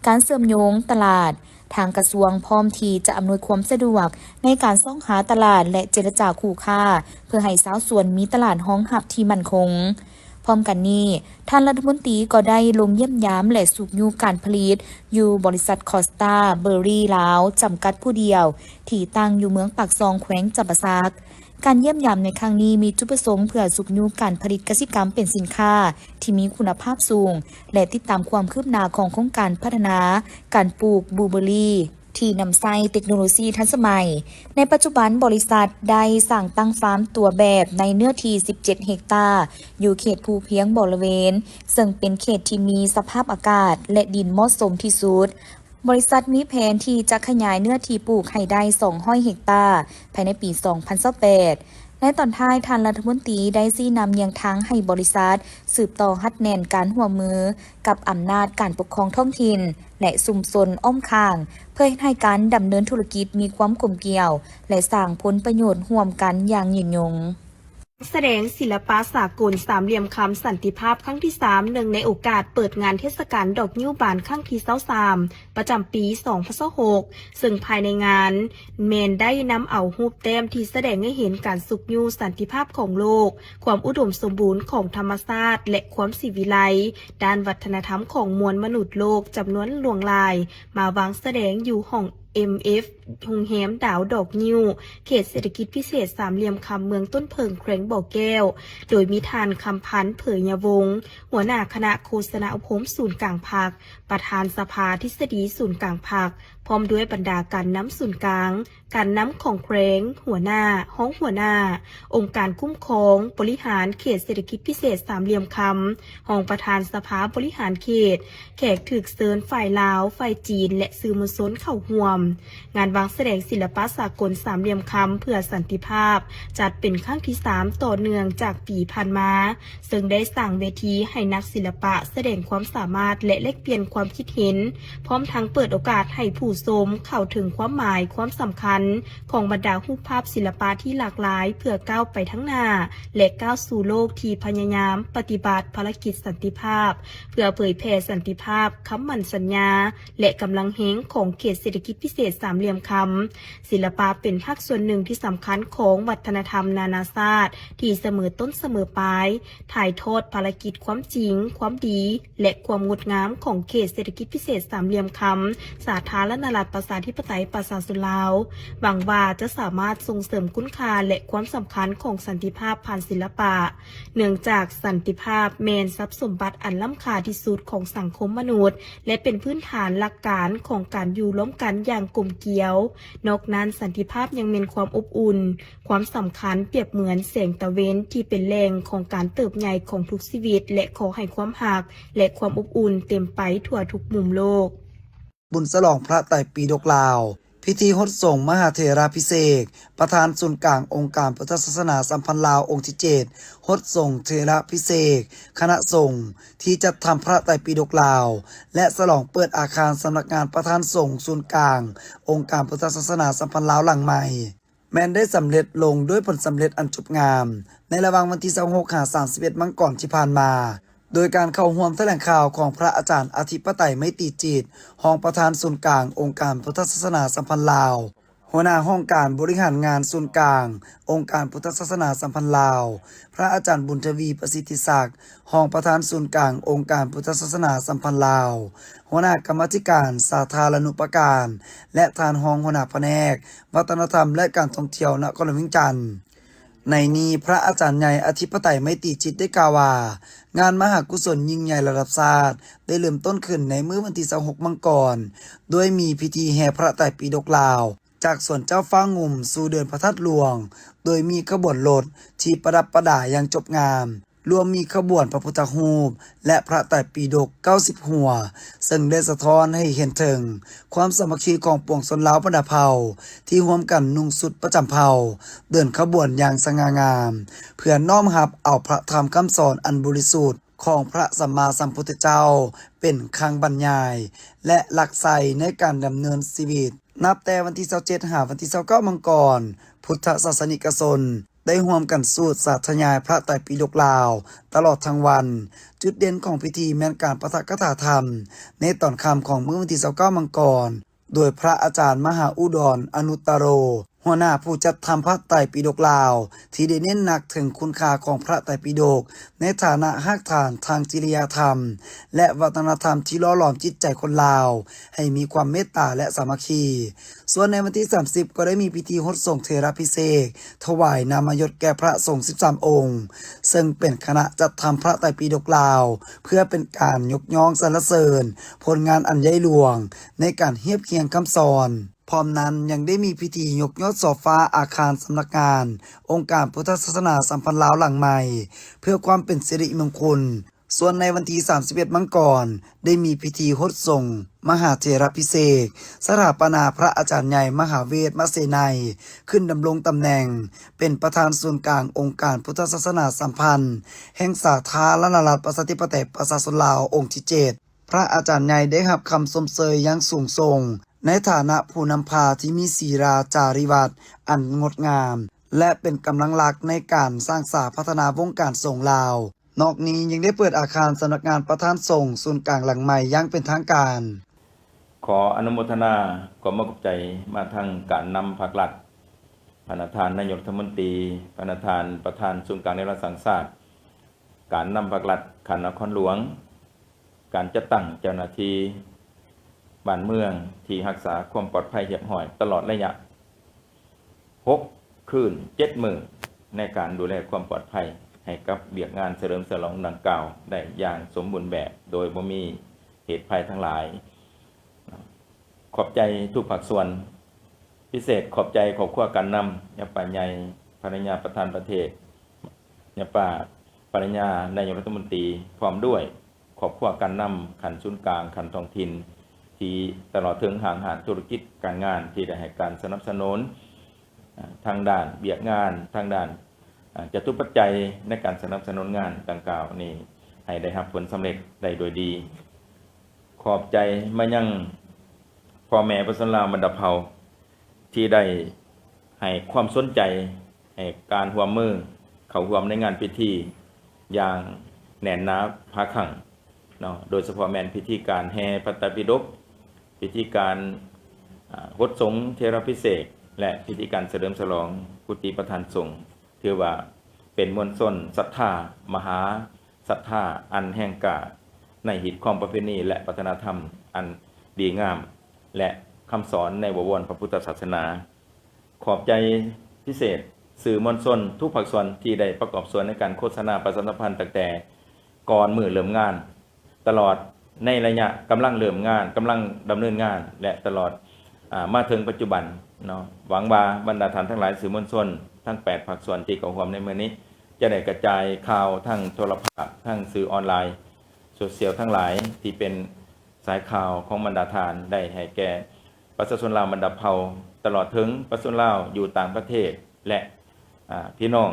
ການເຊື່ອມໂຍງຕະຫຼາດ, ທາງກະຊວງພ້ອມທີ່ຈະອຳນວຍຄວາມສະດວກໃນການຊອກຫາຕະຫຼາດ ແລະ ເຈລະຈາຄູ່ຄ້າ ເພື່ອໃຫ້ຊາວສວນມີຕະຫຼາດຮອງຮັບທີ່ໝັ້ນຄົງ. ພ້ອມກັນນີ້, ທ່ານລັດຖະມົນຕີກໍໄດ້ລົງຢ້ຽມຢາມ ແລະ ຊຸກຍູ້ການຜະລິດຢູ່ບໍລິສັດຄອສຕາເບີຣີລາວ ຈຳກັດຜູ້ດຽວ ທີ່ຕັ້ງຢູ່ເມືອງປາກຊ່ອງ ແຂວງຈຳປາສັກ. ການຢ້ຽມຢາມໃນຄັ້ງນີ້ມີຈຸດປະສົງເພື່ອຊຸກຍູ້ການຜະລິດກະສິກຳເປັນສິນຄ້າທີ່ມີຄຸນນະພາບສູງ ແລະ ຕິດຕາມຄວາມຄືບໜ້າຂອງໂຄງການພັດທະນາການປູກບລູເບີຣີ ທີ່ນຳໃຊ້ເຕັກໂນໂລຊີທັນສະໄໝ. ໃນປັດຈຸບັນ, ບໍລິສັດໄດ້ສ້າງຕັ້ງຟາມຕົວແບບໃນເນື້ອທີ່ສິບເຈັດເຮັກຕາ ຢູ່ເຂດພູພຽງບໍລະເວນ, ເຊິ່ງເປັນເຂດທີ່ມີສະພາບອາກາດ ແລະ ດິນເໝາະສົມທີ່ສຸດ. ບໍລິສັດມີແຜນທີ່ຈະຂະຫຍາຍເນື້ອທີ່ປູກໃຫ້ໄດ້ສອງຮ້ອຍເຮັກຕາ ພາຍໃນປີສອງພັນຊາວແປດ. ໃນຕອນທ້າຍ, ທ່ານລັດຖະມົນຕີໄດ້ຊີ້ນຳແນວທາງໃຫ້ບໍລິສັດສືບຕໍ່ຮັດແໜ້ນການຮ່ວມມືກັບອຳນາດການປົກຄອງທ້ອງຖິ່ນ ແລະ ຊຸມຊົນອ້ອມຂ້າງ ເພື່ອເຮັດໃຫ້ການດຳເນີນທຸລະກິດມີຄວາມກົມກຽວ ແລະ ສ້າງຜົນປະໂຫຍດຮ່ວມກັນຢ່າງຍືນຍົງ. ສະແດງສິລະປະສາກົນສາມຫຼ່ຽມຄຳສັນຕິພາບຄັ້ງທີສາມ ເນື່ອງໃນໂອກາດເປີດງານເທດສະການດອກງິ້ວບານຄັ້ງທີຊາວສາມ ປະຈຳປີສອງພັນຊາວຫົກ ເຊິ່ງພາຍໃນງານແມ່ນໄດ້ນຳເອົາຮູບແຕ້ມທີ່ສະແດງໃຫ້ເຫັນການຊຸກຍູ້ສັນຕິພາບຂອງໂລກ, ຄວາມອຸດົມສົມບູນຂອງທຳມະຊາດ ແລະ ຄວາມສີວິໄລດ້ານວັດທະນະທຳຂອງມວນມະນຸດໂລກຈຳນວນຫຼວງຫຼາຍ ມາວາງສະແດງຢູ່ຫ້ອງ ເອັມເອັຟ ໂຮງແຮມດາວດອກງິ້ວ ເຂດເສດຖະກິດພິເສດສາມຫຼ່ຽມຄຳ ເມືອງຕົ້ນເຜິ້ງ ແຂວງບໍ່ແກ້ວ, ໂດຍມີທ່ານ ຄຳພັນ ເຜີຍຍະວົງ ຫົວໜ້າຄະນະໂຄສະນາອົບຮົມສູນກາງພັກ, ປະທານສະພາທິດສະດີສູນກາງພັກ, ພ້ອມດ້ວຍບັນດາການນຳສູນກາງ, ການນຳຂອງແຂວງ, ຫົວໜ້າ, ຮອງຫົວໜ້າ, ອົງການຄຸ້ມຄອງ, ບໍລິຫານເຂດເສດຖະກິດພິເສດສາມຫຼ່ຽມຄຳ, ຮອງປະທານສະພາບໍລິຫານເຂດ, ແຂກຖືກເຊີນຝ່າຍລາວ, ຝ່າຍຈີນ ແລະ ສື່ມວນຊົນເຂົ້າຮ່ວມ. ງານວາງສະແດງສິລະປະສາກົນສາມຫຼ່ຽມຄຳເພື່ອສັນຕິພາບ ຈັດເປັນຄັ້ງທີສາມຕໍ່ເນື່ອງຈາກປີຜ່ານມາ, ເຊິ່ງໄດ້ສ້າງເວທີໃຫ້ນັກສິລະປະສະແດງຄວາມສາມາດ ແລະ ແລກປ່ຽນຄວາມຄິດເຫັນ, ພ້ອມທັງເປີດໂອກາດໃຫ້ຜູ້ຊົມເຂົ້າເຖິງຄວາມໝາຍ, ຄວາມສຳຄັນຂອງບັນດາຮູບພາບສິລະປະທີ່ຫຼາກຫຼາຍ ເພື່ອກ້າວໄປທາງໜ້າ ແລະ ກ້າວສູ່ໂລກທີ່ພະຍາຍາມປະຕິບັດພາລະກິດສັນຕິພາບ ເພື່ອເຜີຍແຜ່ສັນຕິພາບ, ຄຳໝັ້ນສັນຍາ ແລະ ກຳລັງແຮງຂອງເຂດເສດຖະກິດພິເສດສາມຫຼ່ຽມຄຳ. ສິລະປະເປັນພາກສ່ວນໜຶ່ງທີ່ສຳຄັນຂອງວັດທະນະທຳນານາຊາດ ທີ່ສະເໝີຕົ້ນສະເໝີປາຍ, ຖ່າຍທອດພາລະກິດຄວາມຈິງ, ຄວາມດີ ແລະ ຄວາມງົດງາມຂອງເຂດເສດຖະກິດພິເສດສາມຫຼ່ຽມຄຳ ສາທາລະນະລັດ ປະຊາທິປະໄຕ ປະຊາຊົນລາວ. ຫວັງວ່າຈະສາມາດສົ່ງເສີມຄຸນຄ່າ ແລະ ຄວາມສຳຄັນຂອງສັນຕິພາບຜ່ານສິລະປະ, ເນື່ອງຈາກສັນຕິພາບແມ່ນຊັບສົມບັດອັນລ້ຳຄ່າທີ່ສຸດຂອງສັງຄົມມະນຸດ ແລະ ເປັນພື້ນຖານຫຼັກການຂອງການຢູ່ຮ່ວມກັນຢ່າງກົມກຽວ. ນອກນັ້ນ, ສັນຕິພາບຍັງແມ່ນຄວາມອົບອຸ່ນ, ຄວາມສຳຄັນປຽບເໝືອນແສງຕາເວັນທີ່ເປັນແຫຼ່ງຂອງການເຕີບໃຫຍ່ຂອງທຸກຊີວິດ ແລະ ຂໍໃຫ້ຄວາມຮັກ ແລະ ຄວາມອົບອຸ່ນເຕັມໄປທົ່ວທຸກມຸມໂລກ. ບຸນສະຫຼອງພະໄຕປີດົກລາວ. ພິທີຫົດສົງມະຫາເຖລະພິເສກ ປະທານສູນກາງອົງການພຸດທະສາສະໜາສຳພັນລາວອົງທີເຈັດ ຫົດສົງເຖລະພິເສກຄະນະສົງທີ່ຈັດທຳພະໄຕປີດົກລາວ ແລະ ສະຫຼອງເປີດອາຄານສຳນັກງານປະທານສົງສູນກາງອົງການພຸດທະສາສະໜາສຳພັນລາວຫຼັງໃໝ່ ແມ່ນໄດ້ສຳເລັດລົງດ້ວຍຜົນສຳເລັດອັນຈົບງາມ ໃນລະຫວ່າງວັນທີຊາວຫົກຫາສາມສິບເອັດມັງກອນທີ່ຜ່ານມາ, ໂດຍການເຂົ້າຮ່ວມຖະແຫຼງຂ່າວຂອງພະອາຈານອະທິປະໄຕ ໄມຕີຈິດ ຮອງປະທານສູນກາງອົງການພຸດທະສາສະໜາສຳພັນລາວ, ຫົວໜ້າຫ້ອງການບໍລິຫານງານສູນກາງອົງການພຸດທະສາສະໜາສຳພັນລາວ, ພະອາຈານບຸນທະວີ ປະສິດທິສັກ ຮອງປະທານສູນກາງອົງການພຸດທະສາສະໜາສຳພັນລາວ, ຫົວໜ້າກຳມາທິການສາທາລະນຸປະການ ແລະ ທ່ານຮອງຫົວໜ້າພະແນກວັດທະນະທຳ ແລະ ການທ່ອງທ່ຽວນະຄອນຫຼວງວຽງຈັນ. ໃນນີ້ ພະອາຈານໃຫຍ່ອະທິປະໄຕ ໄມຕີຈິດ ໄດ້ກ່າວວ່າ ງານມະຫາກຸສົນຍິ່ງໃຫຍ່ລະດັບຊາດ ໄດ້ເລີ່ມຕົ້ນຂຶ້ນໃນມື້ວັນທີຊາວຫົກມັງກອນ ດ້ວຍມີພິທີແຫ່ພະໄຕປີດົກລາວ ຈາກສວນເຈົ້າຟ້າງຸ່ມສູ່ເດີ່ນພະທາດຫຼວງ, ໂດຍມີຂະບວນລົດທີ່ປະດັບປະດາຢ່າງຈົບງາມ, ລວມມີຂະບວນພະພຸດທະຮູບ ແລະ ພະໄຕປີດົກເກົ້າສິບຫົວ, ເຊິ່ງໄດ້ສະທ້ອນໃຫ້ເຫັນເຖິງຄວາມສາມັກຄີຂອງປວງຊົນລາວບັນດາເຜົ່າ ທີ່ຮ່ວມກັນນຸ່ງຊຸດປະຈຳເຜົ່າ, ເດີນຂະບວນຢ່າງສະຫງ່າງາມ ເພື່ອນ້ອມຮັບເອົາພະທຳຄຳສອນອັນບໍລິສຸດຂອງພະສຳມາສຳພຸດທະເຈົ້າ ເປັນຄັງບັນຍາຍ ແລະ ຫຼັກໄຊໃນການດຳເນີນຊີວິດ. ນັບແຕ່ວັນທີຊາວເຈັດຫາວັນທີຊາວເກົ້າມັງກອນ, ພຸດທະສາສະນິກະຊົນ ໄດ້ຮ່ວມກັນສູດສາທະຍາຍພະໄຕປິດົກລາວຕະຫຼອດທັງວັນ. ຈຸດເດັ່ນຂອງພິທີແມ່ນການປະທະຄາຖາທຳໃນຕອນຄ່ຳຂອງມື້ວັນທີຊາວເກົ້າມັງກອນ ໂດຍພະອາຈານມະຫາອຸດອນ ອະນຸດຕະໂລ ຫົວໜ້າຜູ້ຈັດທຳພະໄຕປິດົກລາວ ທີ່ໄດ້ເນັ້ນໜັກເຖິງຄຸນຄ່າຂອງພະໄຕປິດົກໃນຖານະຮາກຖານທາງຈິລິຍະທຳ ແລະ ວັດທະນະທຳທີ່ຫຼໍ່ຫຼອມຈິດໃຈຄົນລາວໃຫ້ມີຄວາມເມດຕາ ແລະ ສາມັກຄີ. ສ່ວນໃນວັນທີສາມສິບ ກໍໄດ້ມີພິທີຫົດສົງເຖລະພິເສກ ຖວາຍນາມະຍົດແກ່ພະສົງສິບສາມອົງ, ເຊິ່ງເປັນຄະນະຈັດທຳພະໄຕປິດົກລາວ ເພື່ອເປັນການຍົກຍ້ອງສັນລະເສີນຜົນງານອັນໃຫຍ່ຫຼວງໃນການຮຽບຮຽງຄຳສອນ. ພ້ອມນັ້ນຍັງໄດ້ມີພິທີຍົກຍອດຊໍ່ຟ້າອາຄານສຳນັກງານອົງການພຸດທະສາສະໜາສຳພັນລາວຫຼັງໃໝ່ ເພື່ອຄວາມເປັນສິລິມົງຄຸນ. ສ່ວນໃນວັນທີສາມສິບເອັດມັງກອນ ໄດ້ມີພິທີຫົດສົງມະຫາເຖລະພິເສກ ສະຖາປະນາພະອາຈານໃຫຍ່ມະຫາເວດມະເສໄນ ຂຶ້ນດຳລົງຕຳແໜ່ງເປັນປະທານສູນກາງອົງການພຸດທະສາສະໜາສຳພັນແຫ່ງສາທາລະນະລັດ ປະຊາທິປະໄຕ ປະຊາຊົນລາວ ອົງທີເຈັດ. ພະອາຈານໃຫຍ່ໄດ້ຮັບຄຳຊົມເຊີຍຢ່າງສູງສົ່ງ ໃນຖານະຜູ້ນຳພາທີ່ມີສີລາຈາຣິວັດອັນງົດງາມ ແລະ ເປັນກຳລັງຫຼັກໃນການສ້າງສາພັດທະນາວົງການສົງລາວ. ນອກນີ້ຍັງໄດ້ເປີດອາຄານສຳນັກງານປະທານສົງສູນກາງຫຼັງໃໝ່ຢ່າງເປັນທາງການ. ຂໍອະນຸໂມທະນາ ຂໍມອບຂອບໃຈມາທັງການນຳພັກລັດ, ພະນະທ່ານນາຍົກລັດຖະມົນຕີ, ພະນະທ່ານປະທານສູນກາງແນວລາວສ້າງຊາດ, ການນຳພັກລັດຂັ້ນນະຄອນຫຼວງ, ການຈັດຕັ້ງເຈົ້າໜ້າທີ່ບ້ານເມືອງທີ່ຮັກສາຄວາມປອດໄພຮຽບຮ້ອຍຕະຫຼອດໄລຍະຫົກຄືນເຈັດມື້ ໃນການດູແລຄວາມປອດໄພໃຫ້ກັບວຽກງານສະເຫຼີມສະຫຼອງດັ່ງກ່າວໄດ້ຢ່າງສົມບູນແບບ ໂດຍບໍ່ມີເຫດໄພທັງຫຼາຍ. ຂອບໃຈທຸກພາກສ່ວນ, ພິເສດຂອບໃຈຄອບຄົວການນຳ, ຍາປ້າໃຫຍ່, ພັນລະຍາປະທານປະເທດ, ຍາປ້າພັນລະຍານາຍົກລັດຖະມົນຕີ ພ້ອມດ້ວຍຄອບຄົວການນຳຂັ້ນສູນກາງ, ຂັ້ນທ້ອງຖິ່ນ ທີ່ຕະຫຼອດເຖິງຫ້າງຮ້ານທຸລະກິດການງານທີ່ໄດ້ໃຫ້ການສະໜັບສະໜູນ ອາ ທາງດ້ານວຽກງານ, ທາງດ້ານ ອາ ຈະຕຸປັດໄຈໃນການສະໜັບສະໜູນງານດັ່ງກ່າວນີ້ ໃຫ້ໄດ້ຮັບຜົນສຳເລັດໄດ້ໂດຍດີ. ຂອບໃຈມາຍັງພໍ່ແມ່ປະຊາຊົນລາວບັນດາເຜົ່າ ທີ່ໄດ້ໃຫ້ຄວາມສົນໃຈ ໃຫ້ການຮ່ວມມືເຂົ້າຮ່ວມໃນງານພິທີຢ່າງແໜ້ນໜາຜາຄັ່ງເນາະ, ໂດຍສະເພາະແມ່ນພິທີການແຫ່ພະໄຕປິດົກ, ພິທີການ ອາ ຫົດສົງເທລາພິເສກ ແລະ ພິທີການສະເຫຼີມສະຫຼອງກຸຕິປະທານສົງ. ຖືວ່າເປັນມວນຊົນສັດທາ ມະຫາສັດທາອັນແຮງກ້າໃນຮີດຄອງປະເພນີ ແລະ ວັດທະນະທຳອັນດີງາມ ແລະ ຄຳສອນໃນບໍວອນພະພຸດທະສາສະໜາ. ຂອບໃຈພິເສດສື່ມວນຊົນທຸກພາກສ່ວນທີ່ໄດ້ປະກອບສ່ວນໃນການໂຄສະນາປະຊາສຳພັນຕັ້ງແຕ່ກ່ອນມື້ເລີ່ມງານ ຕະຫຼອດໃນໄລຍະກຳລັງເລີ່ມງານ, ກຳລັງດຳເນີນງານ ແລະ ຕະຫຼອດ ອາ ມາເຖິງປັດຈຸບັນເນາະ. ຫວັງວ່າບັນດາທ່ານທັງຫຼາຍສື່ມວນຊົນທັງແປດພາກສ່ວນທີ່ເຂົ້າຮ່ວມໃນມື້ນີ້ ຈະໄດ້ກະຈາຍຂ່າວທາງໂທລະພາບ, ທາງສື່ອອນລາຍ, ໂຊຊຽວທັງຫຼາຍທີ່ເປັນສາຍຂ່າວຂອງບັນດາທ່ານ ໄດ້ໃຫ້ແກ່ປະຊາຊົນລາວບັນດາເຜົ່າ, ຕະຫຼອດເຖິງປະຊາຊົນລາວຢູ່ຕ່າງປະເທດ ແລະ ອາ ພີ່ນ້ອງ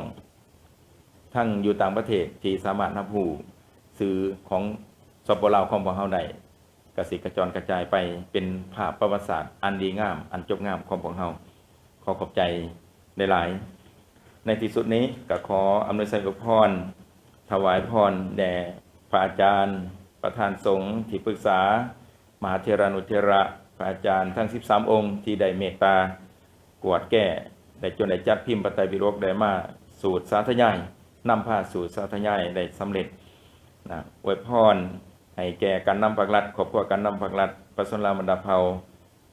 ທັງຢູ່ຕ່າງປະເທດທີ່ສາມາດຮັບຮູ້ຊື່ຂອງ ສປ ລາວ ຂອງພວກເຮົາໄດ້ ກະຊິກະຈອນກະຈາຍໄປເປັນພາບປະຫວັດສາດອັນດີງາມ ອັນຈົບງາມຂອງພວກເຮົາ. ຂໍຂອບໃຈຫຼາຍໆ. ໃນທີ່ສຸດນີ້ກະຂໍອຳນວຍໄຊອວຍພອນ, ຖວາຍພອນແດ່ພະອາຈານ, ປະທານສົງ, ທີ່ປຶກສາ, ມະຫາເຖລານຸເຖລະ, ພະອາຈານທັງສິບສາມອົງທີ່ໄດ້ເມດຕາ ກວດແກ້ ໄດ້ຈົນໄດ້ຈັດພິມພະໄຕປິດົກ ໄດ້ມາສູດສາທະຍາຍ, ນຳພາສູດສາທະຍາຍໄດ້ສຳເລັດນະ. ອວຍພອນໃຫ້ແກ່ການນຳພັກລັດ, ຄອບຄົວການນຳພັກລັດ, ປະຊາຊົນລາວບັນດາເຜົ່າ,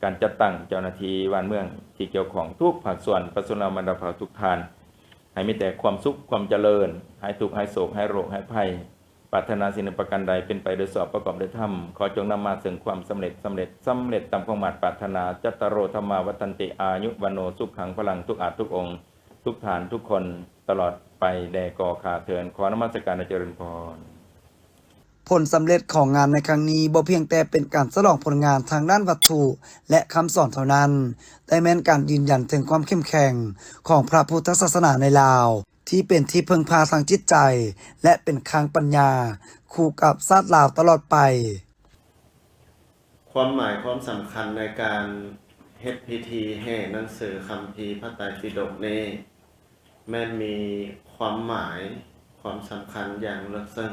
ການຈັດຕັ້ງເຈົ້າໜ້າທີ່ບ້ານເມືອງທີ່ກ່ຽວຂ້ອງທຸກພາກສ່ວນ, ປະຊາຊົນລາວບັນດາເຜົ່າທຸກທ່ານ, ໃຫ້ມີແຕ່ຄວາມສຸກ, ຄວາມຈະເລີນ, ຫາຍທຸກ, ຫາຍໂສກ, ຫາຍໂລກ, ຫາຍໄພ. ປາດຖະໜາສິ່ງໃດປະການໃດເປັນໄປໂດຍຊອບປະກອບດ້ວຍທຳ, ຂໍຈົ່ງນຳມາເຊິ່ງຄວາມສຳເລັດ, ສຳເລັດ, ສຳເລັດຕາມຄວາມມາດປາດຖະໜາ. ຈັດຕາໂຣ ທຳມາ ວັດທັນຕິ ອາຍຸ ວັນໂນ ສຸຂັງ ພະລັງ ທຸກອາດທຸກອົງ, ທຸກທ່ານທຸກຄົນຕະຫຼອດໄປແດ່ກໍຂ້າເທີ້ນ. ຂໍນະມັດສະການ ແລະ ຈະເລີນພອນ. ຜົນສຳເລັດຂອງງານໃນຄັ້ງນີ້ບໍ່ພຽງແຕ່ເປັນການສະຫຼອງຜົນງານທາງດ້ານວັດຖຸ ແລະ ຄຳສອນເທົ່ານັ້ນ, ແຕ່ແມ່ນການຢືນຢັນເຖິງຄວາມເຂັ້ມແຂງຂອງພະພຸດທະສາສະໜາໃນລາວ ທີ່ເປັນທີ່ເພິ່ງພາທາງຈິດໃຈ ແລະ ເປັນຄາງປັນຍາຄູ່ກັບຊາດລາວຕະຫຼອດໄປ. ຄວາມໝາຍຄວາມສຳຄັນໃນການເຮັດພິທີແຫ່ໜັງສືຄຳພີພະໄຕປິດົກນີ້ ແມ່ນມີຄວາມໝາຍຄວາມສຳຄັນຢ່າງເລິກເຊິ່ງ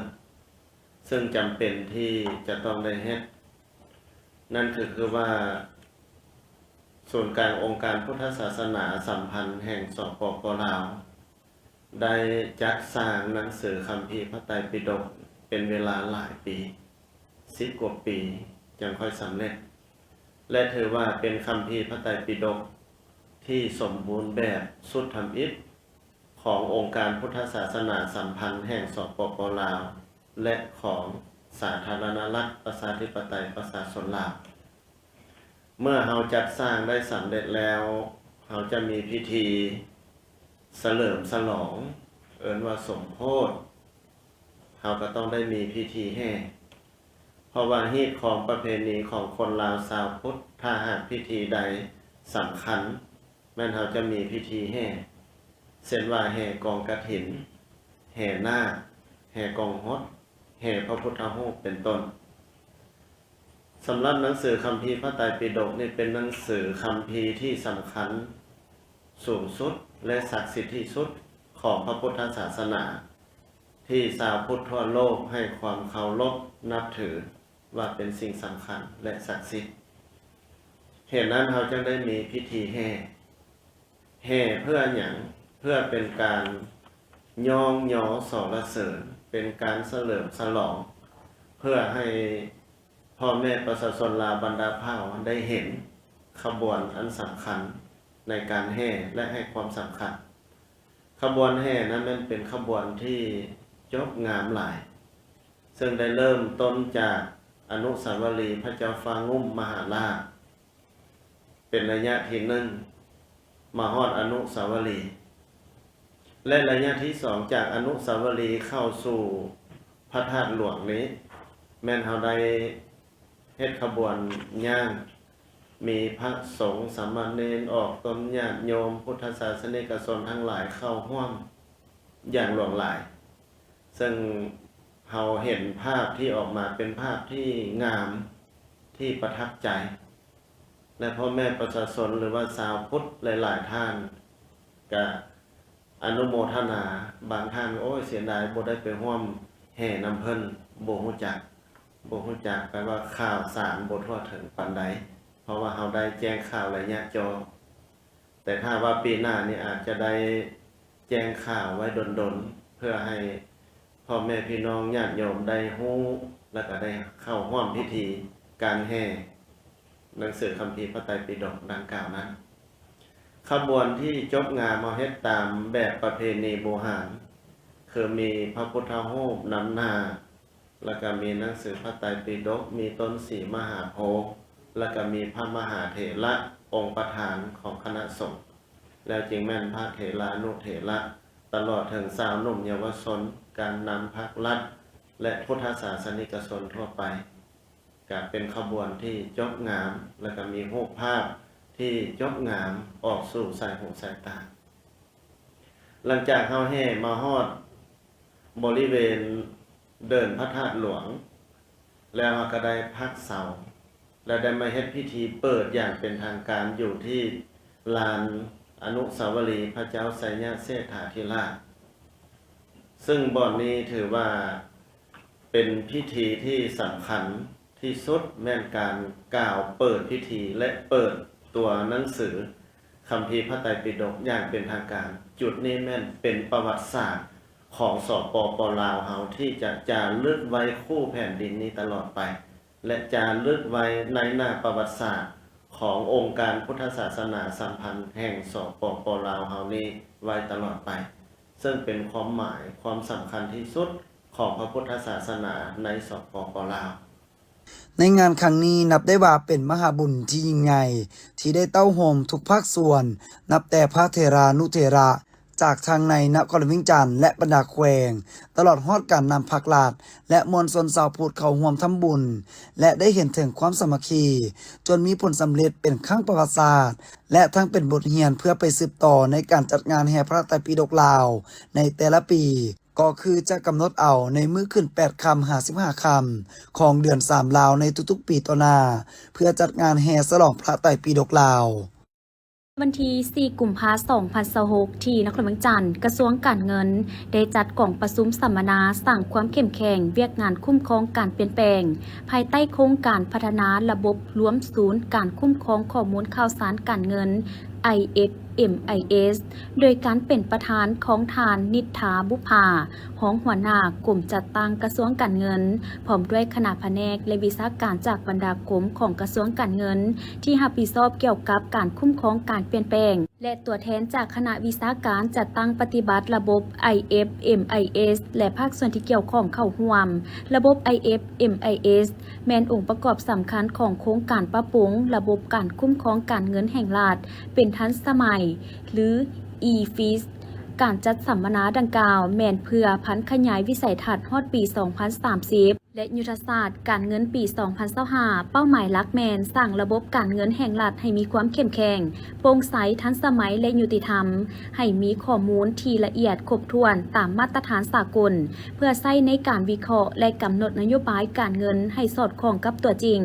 ເຊິ່ງຈຳເປັນທີ່ຈະຕ້ອງໄດ້ເຮັດ. ນັ້ນກໍຄືວ່າ ສູນກາງອົງການພຸດທະສາສະໜາສຳພັນແຫ່ງ ສປປ ລາວ ໄດ້ຈັດສ້າງໜັງສືຄຳພີພະໄຕປິດົກເປັນເວລາຫຼາຍປີ, ສິບກວ່າປີ ຈັ່ງຄ່ອຍສຳເລັດ ແລະ ຖືວ່າເປັນຄຳພີພະໄຕປິດົກທີ່ສົມບູນແບບສຸດທຳອິດຂອງອົງການພຸດທະສາສະໜາສຳພັນແຫ່ງ ສປປ ລາວ ແລະ ຂອງສາທາລະນະລັດ ປະຊາທິປະໄຕ ປະຊາຊົນລາວ. ເມື່ອເຮົາຈັດສ້າງໄດ້ສຳເລັດແລ້ວ, ເຮົາຈະມີພິທີສະເຫຼີມສະຫຼອງ, ເອີ້ນວ່າສົມໂພດ, ເຮົາກໍຕ້ອງໄດ້ມີພິທີແຫ່, ເພາະວ່າຮີດຄອງປະເພນີຂອງຄົນລາວຊາວພຸດ, ຖ້າຫາກພິທີໃດສຳຄັນ, ແມ່ນເຮົາຈະມີພິທີແຫ່, ເຊັ່ນວ່າແຫ່ກອງກະຖິນ, ແຫ່ນາກ, ແຫ່ກອງຫົດ, ແຫ່ພະພຸດທະຮູບ ເປັນຕົ້ນ. ສຳລັບໜັງສືຄຳພີພະໄຕປິດົກນີ້ ເປັນໜັງສືຄຳພີທີ່ສຳຄັນ ສູງສຸດ ແລະ ສັກສິດທີ່ສຸດຂອງພະພຸດທະສາສະໜາ ທີ່ຊາວພຸດທົ່ວໂລກໃຫ້ຄວາມເຄົາລົບນັບຖືວ່າເປັນສິ່ງສຳຄັນ ແລະ ສັກສິດ. ເຫດນັ້ນເຮົາຈຶ່ງໄດ້ມີພິທີແຫ່. ແຫ່ເພື່ອຫຍັງ? ເພື່ອເປັນການຍ້ອງຍໍສັນລະເສີນ, ເປັນການສະເຫຼີມສະຫຼອງ, ເພື່ອໃຫ້ພໍ່ແມ່ປະຊາຊົນລາວບັນດາເຜົ່າໄດ້ເຫັນຂະບວນອັນສຳຄັນໃນການແຫ່ ແລະ ໃຫ້ຄວາມສຳຄັນ. ຂະບວນແຫ່ນັ້ນແມ່ນເປັນຂະບວນທີ່ຈົບງາມຫຼາຍ, ເຊິ່ງໄດ້ເລີ່ມຕົ້ນຈາກອະນຸສາວະລີພະເຈົ້າຟ້າງຸ້ມມະຫາລາດ ເປັນໄລຍະທີໜຶ່ງ ມາຮອດອະນຸສາວະລີ ແລະ ໄລຍະທີສອງ ຈາກອະນຸສາວະລີເຂົ້າສູ່ພະທາດຫຼວງນີ້ ແມ່ນເຮົາໄດ້ເຮັດຂະບວນຍ່າງ ມີພະສົງ ສາມະເນນ ອອກຕົນ ຍາດໂຍມ ພຸດທະສາສະນິກະຊົນທັງຫຼາຍເຂົ້າຮ່ວມຢ່າງຫຼວງຫຼາຍ. ເຊິ່ງເຮົາເຫັນພາບທີ່ອອກມາເປັນພາບທີ່ງາມ ທີ່ປະທັບໃຈ ແລະ ພໍ່ແມ່ປະຊາຊົນ ຫຼືວ່າຊາວພຸດຫຼາຍໆທ່ານກະອະນຸໂມທະນາ, ບາງທ່ານ ໂອ້ຍ ເສຍດາຍບໍ່ໄດ້ໄປຮ່ວມແຫ່ນຳເພິ່ນ, ບໍ່ຮູ້ຈັກ, ບໍ່ຮູ້ຈັກ ແປວ່າຂ່າວສານບໍ່ທົ່ວເຖິງປານໃດ, ເພາະວ່າເຮົາໄດ້ແຈ້ງຂ່າວໄລຍະຈໍ. ແຕ່ຖ້າວ່າປີໜ້ານີ້ອາດຈະໄດ້ແຈ້ງຂ່າວໄວ້ດົນໆ ເພື່ອໃຫ້ພໍ່ແມ່ພີ່ນ້ອງຍາດໂຍມໄດ້ຮູ້ ແລ້ວກໍໄດ້ເຂົ້າຮ່ວມພິທີການແຫ່ໜັງສືຄຳພີພະໄຕປິດົກດັ່ງກ່າວນັ້ນ. ຂະບວນທີ່ຈົບງາມ ເຮົາເຮັດຕາມແບບປະເພນີບູຮານ ຄືມີພະພຸດທະຮູບນຳໜ້າ ແລ້ວກໍມີໜັງສືພະໄຕປິດົກ, ມີຕົ້ນສີມະຫາໂພ, ແລ້ວກໍມີພະມະຫາເຖລະອົງປະທານຂອງຄະນະສົງ, ແລ້ວຈຶ່ງແມ່ນພະເຖລານຸເຖລະ ຕະຫຼອດເຖິງຊາວໜຸ່ມເຍົາວະຊົນ, ການນຳພັກລັດ ແລະ ພຸດທະສາສະນິກະຊົນທົ່ວໄປ. ກະເປັນຂະບວນທີ່ຈົບງາມ ແລ້ວກະມີຮູບພາບທີ່ຈົບງາມອອກສູ່ສາຍຫູສາຍຕາ. ຫຼັງຈາກເຮົາແຫ່ມາຮອດບໍລິເວນເດີ່ນພະທາດຫຼວງ ແລ້ວເຮົາກະໄດ້ພັກເຊົາ ແລະ ໄດ້ມາເຮັດພິທີເປີດຢ່າງເປັນທາງການຢູ່ທີ່ລານອະນຸສາວະລີພະເຈົ້າໄຊຍະເຊດຖາທິລາດ. ເຊິ່ງບ່ອນນີ້ຖືວ່າເປັນພິທີທີ່ສຳຄັນທີ່ສຸດ ແມ່ນການກ່າວເປີດພິທີ ແລະ ເປີດຕົວໜັງສືຄຳພີພະໄຕປິດົກຢ່າງເປັນທາງການ. ຈຸດນີ້ແມ່ນເປັນປະຫວັດສາດຂອງ ສປປ ລາວເຮົາ ທີ່ຈະຈາລຶກໄວ້ຄູ່ແຜ່ນດິນນີ້ຕະຫຼອດໄປ ແລະ ຈາລຶກໄວ້ໃນໜ້າປະຫວັດສາດຂອງອົງການພຸດທະສາສະໜາສຳພັນແຫ່ງ ສປປ ລາວເຮົານີ້ໄວ້ຕະຫຼອດໄປ, ເຊິ່ງເປັນຄວາມໝາຍຄວາມສຳຄັນທີ່ສຸດຂອງພະພຸດທະສາສະໜາໃນ ສປປ ລາວ. ໃນງານຄັ້ງນີ້ນັບໄດ້ວ່າເປັນມະຫາບຸນທີ່ຍິ່ງໃຫຍ່ ທີ່ໄດ້ເຕົ້າໂຮມທຸກພາກສ່ວນ ນັບແຕ່ພະເຖລານຸເຖລະ ຈາກທັງໃນນະຄອນຫຼວງວຽງຈັນ ແລະ ບັນດາແຂວງ, ຕະຫຼອດຮອດການນຳພັກລັດ ແລະ ມວນຊົນຊາວພຸດເຂົ້າຮ່ວມທຳບຸນ ແລະ ໄດ້ເຫັນເຖິງຄວາມສາມັກຄີ ຈົນມີຜົນສຳເລັດເປັນຄັ້ງປະຫວັດສາດ ແລະ ທັງເປັນບົດຮຽນເພື່ອໄປສືບຕໍ່ໃນການຈັດງານແຫ່ພະໄຕປິດົກລາວໃນແຕ່ລະປີ ກໍຄືຈະກຳນົດເອົາໃນມື້ຂຶ້ນແປດຄ່ຳ ຫາ ສິບຫ້າຄ່ຳຂອງເດືອນສາມລາວໃນທຸກໆປີຕໍ່ໜ້າ ເພື່ອຈັດງານແຫ່ສະຫຼອງພະໄຕປິດົກລາວ. ວັນທີສີ່ ກຸມພາ ສອງພັນຊາວຫົກ ທີ່ນະຄອນຫຼວງວຽງຈັນ, ກະຊວງການເງິນໄດ້ຈັດກອງປະຊຸມສຳມະນາສ້າງຄວາມເຂັ້ມແຂງວຽກງານຄຸ້ມຄອງການປ່ຽນແປງ ພາຍໃຕ້ໂຄງການພັດທະນາລະບົບລວມສູນການຄຸ້ມຄອງຂໍ້ມູນຂ່າວສານການເງິນ IFMIS ໂດຍການເປັນປະທານຂອງທ່ານ ນິດຖາ ບຸບຜາ ຮອງຫົວໜ້າກົມຈັດຕັ້ງກະຊວງການເງິນ, ພ້ອມດ້ວຍຄະນະພະແນກ ແລະ ວິຊາການຈາກບັນດາກົມຂອງກະຊວງການເງິນ ທີ່ຮັບຜິດຊອບກ່ຽວກັບການຄຸ້ມຄອງການປ່ຽນແປງ ແລະ ຕົວແທນຈາກຄະນະວິຊາການຈັດຕັ້ງປະຕິບັດລະບົບ IFMIS ແລະ ພາກສ່ວນທີ່ກ່ຽວຂ້ອງເຂົ້າຮ່ວມ. ລະບົບ IFMIS ແມ່ນອົງປະກອບສຳຄັນຂອງໂຄງການປັບປຸງລະບົບການຄຸ້ມຄອງການເງິນແຫ່ງລັດເປັນທັນສະໄໝ ຫຼື e-FIS. ການຈັດສຳມະນາດັ່ງກ່າວແມ່ນເພື່ອຜັນຂະຫຍາຍວິໄສທັດຮອດປີສອງພັນສາມສິບ ແລະ ຍຸດທະສາດການເງິນປີສອງພັນຊາວຫ້າ ເປົ້າໝາຍຫຼັກແມ່ນສ້າງລະບົບການເງິນແຫ່ງລັດໃຫ້ມີຄວາມເຂັ້ມແຂງ, ໂປ່ງໃສ, ທັນສະໄໝ ແລະ ຍຸຕິທຳ, ໃຫ້ມີຂໍ້ມູນທີ່ລະອຽດຄົບຖ້ວນຕາມມາດຕະຖານສາກົນ, ເພື່ອໃຊ້ໃນການວິເຄາະ ແລະ ກຳນົດນະໂຍບາຍການເງິນໃຫ້ສອດຄ່ອງກັບຕົວຈິງ,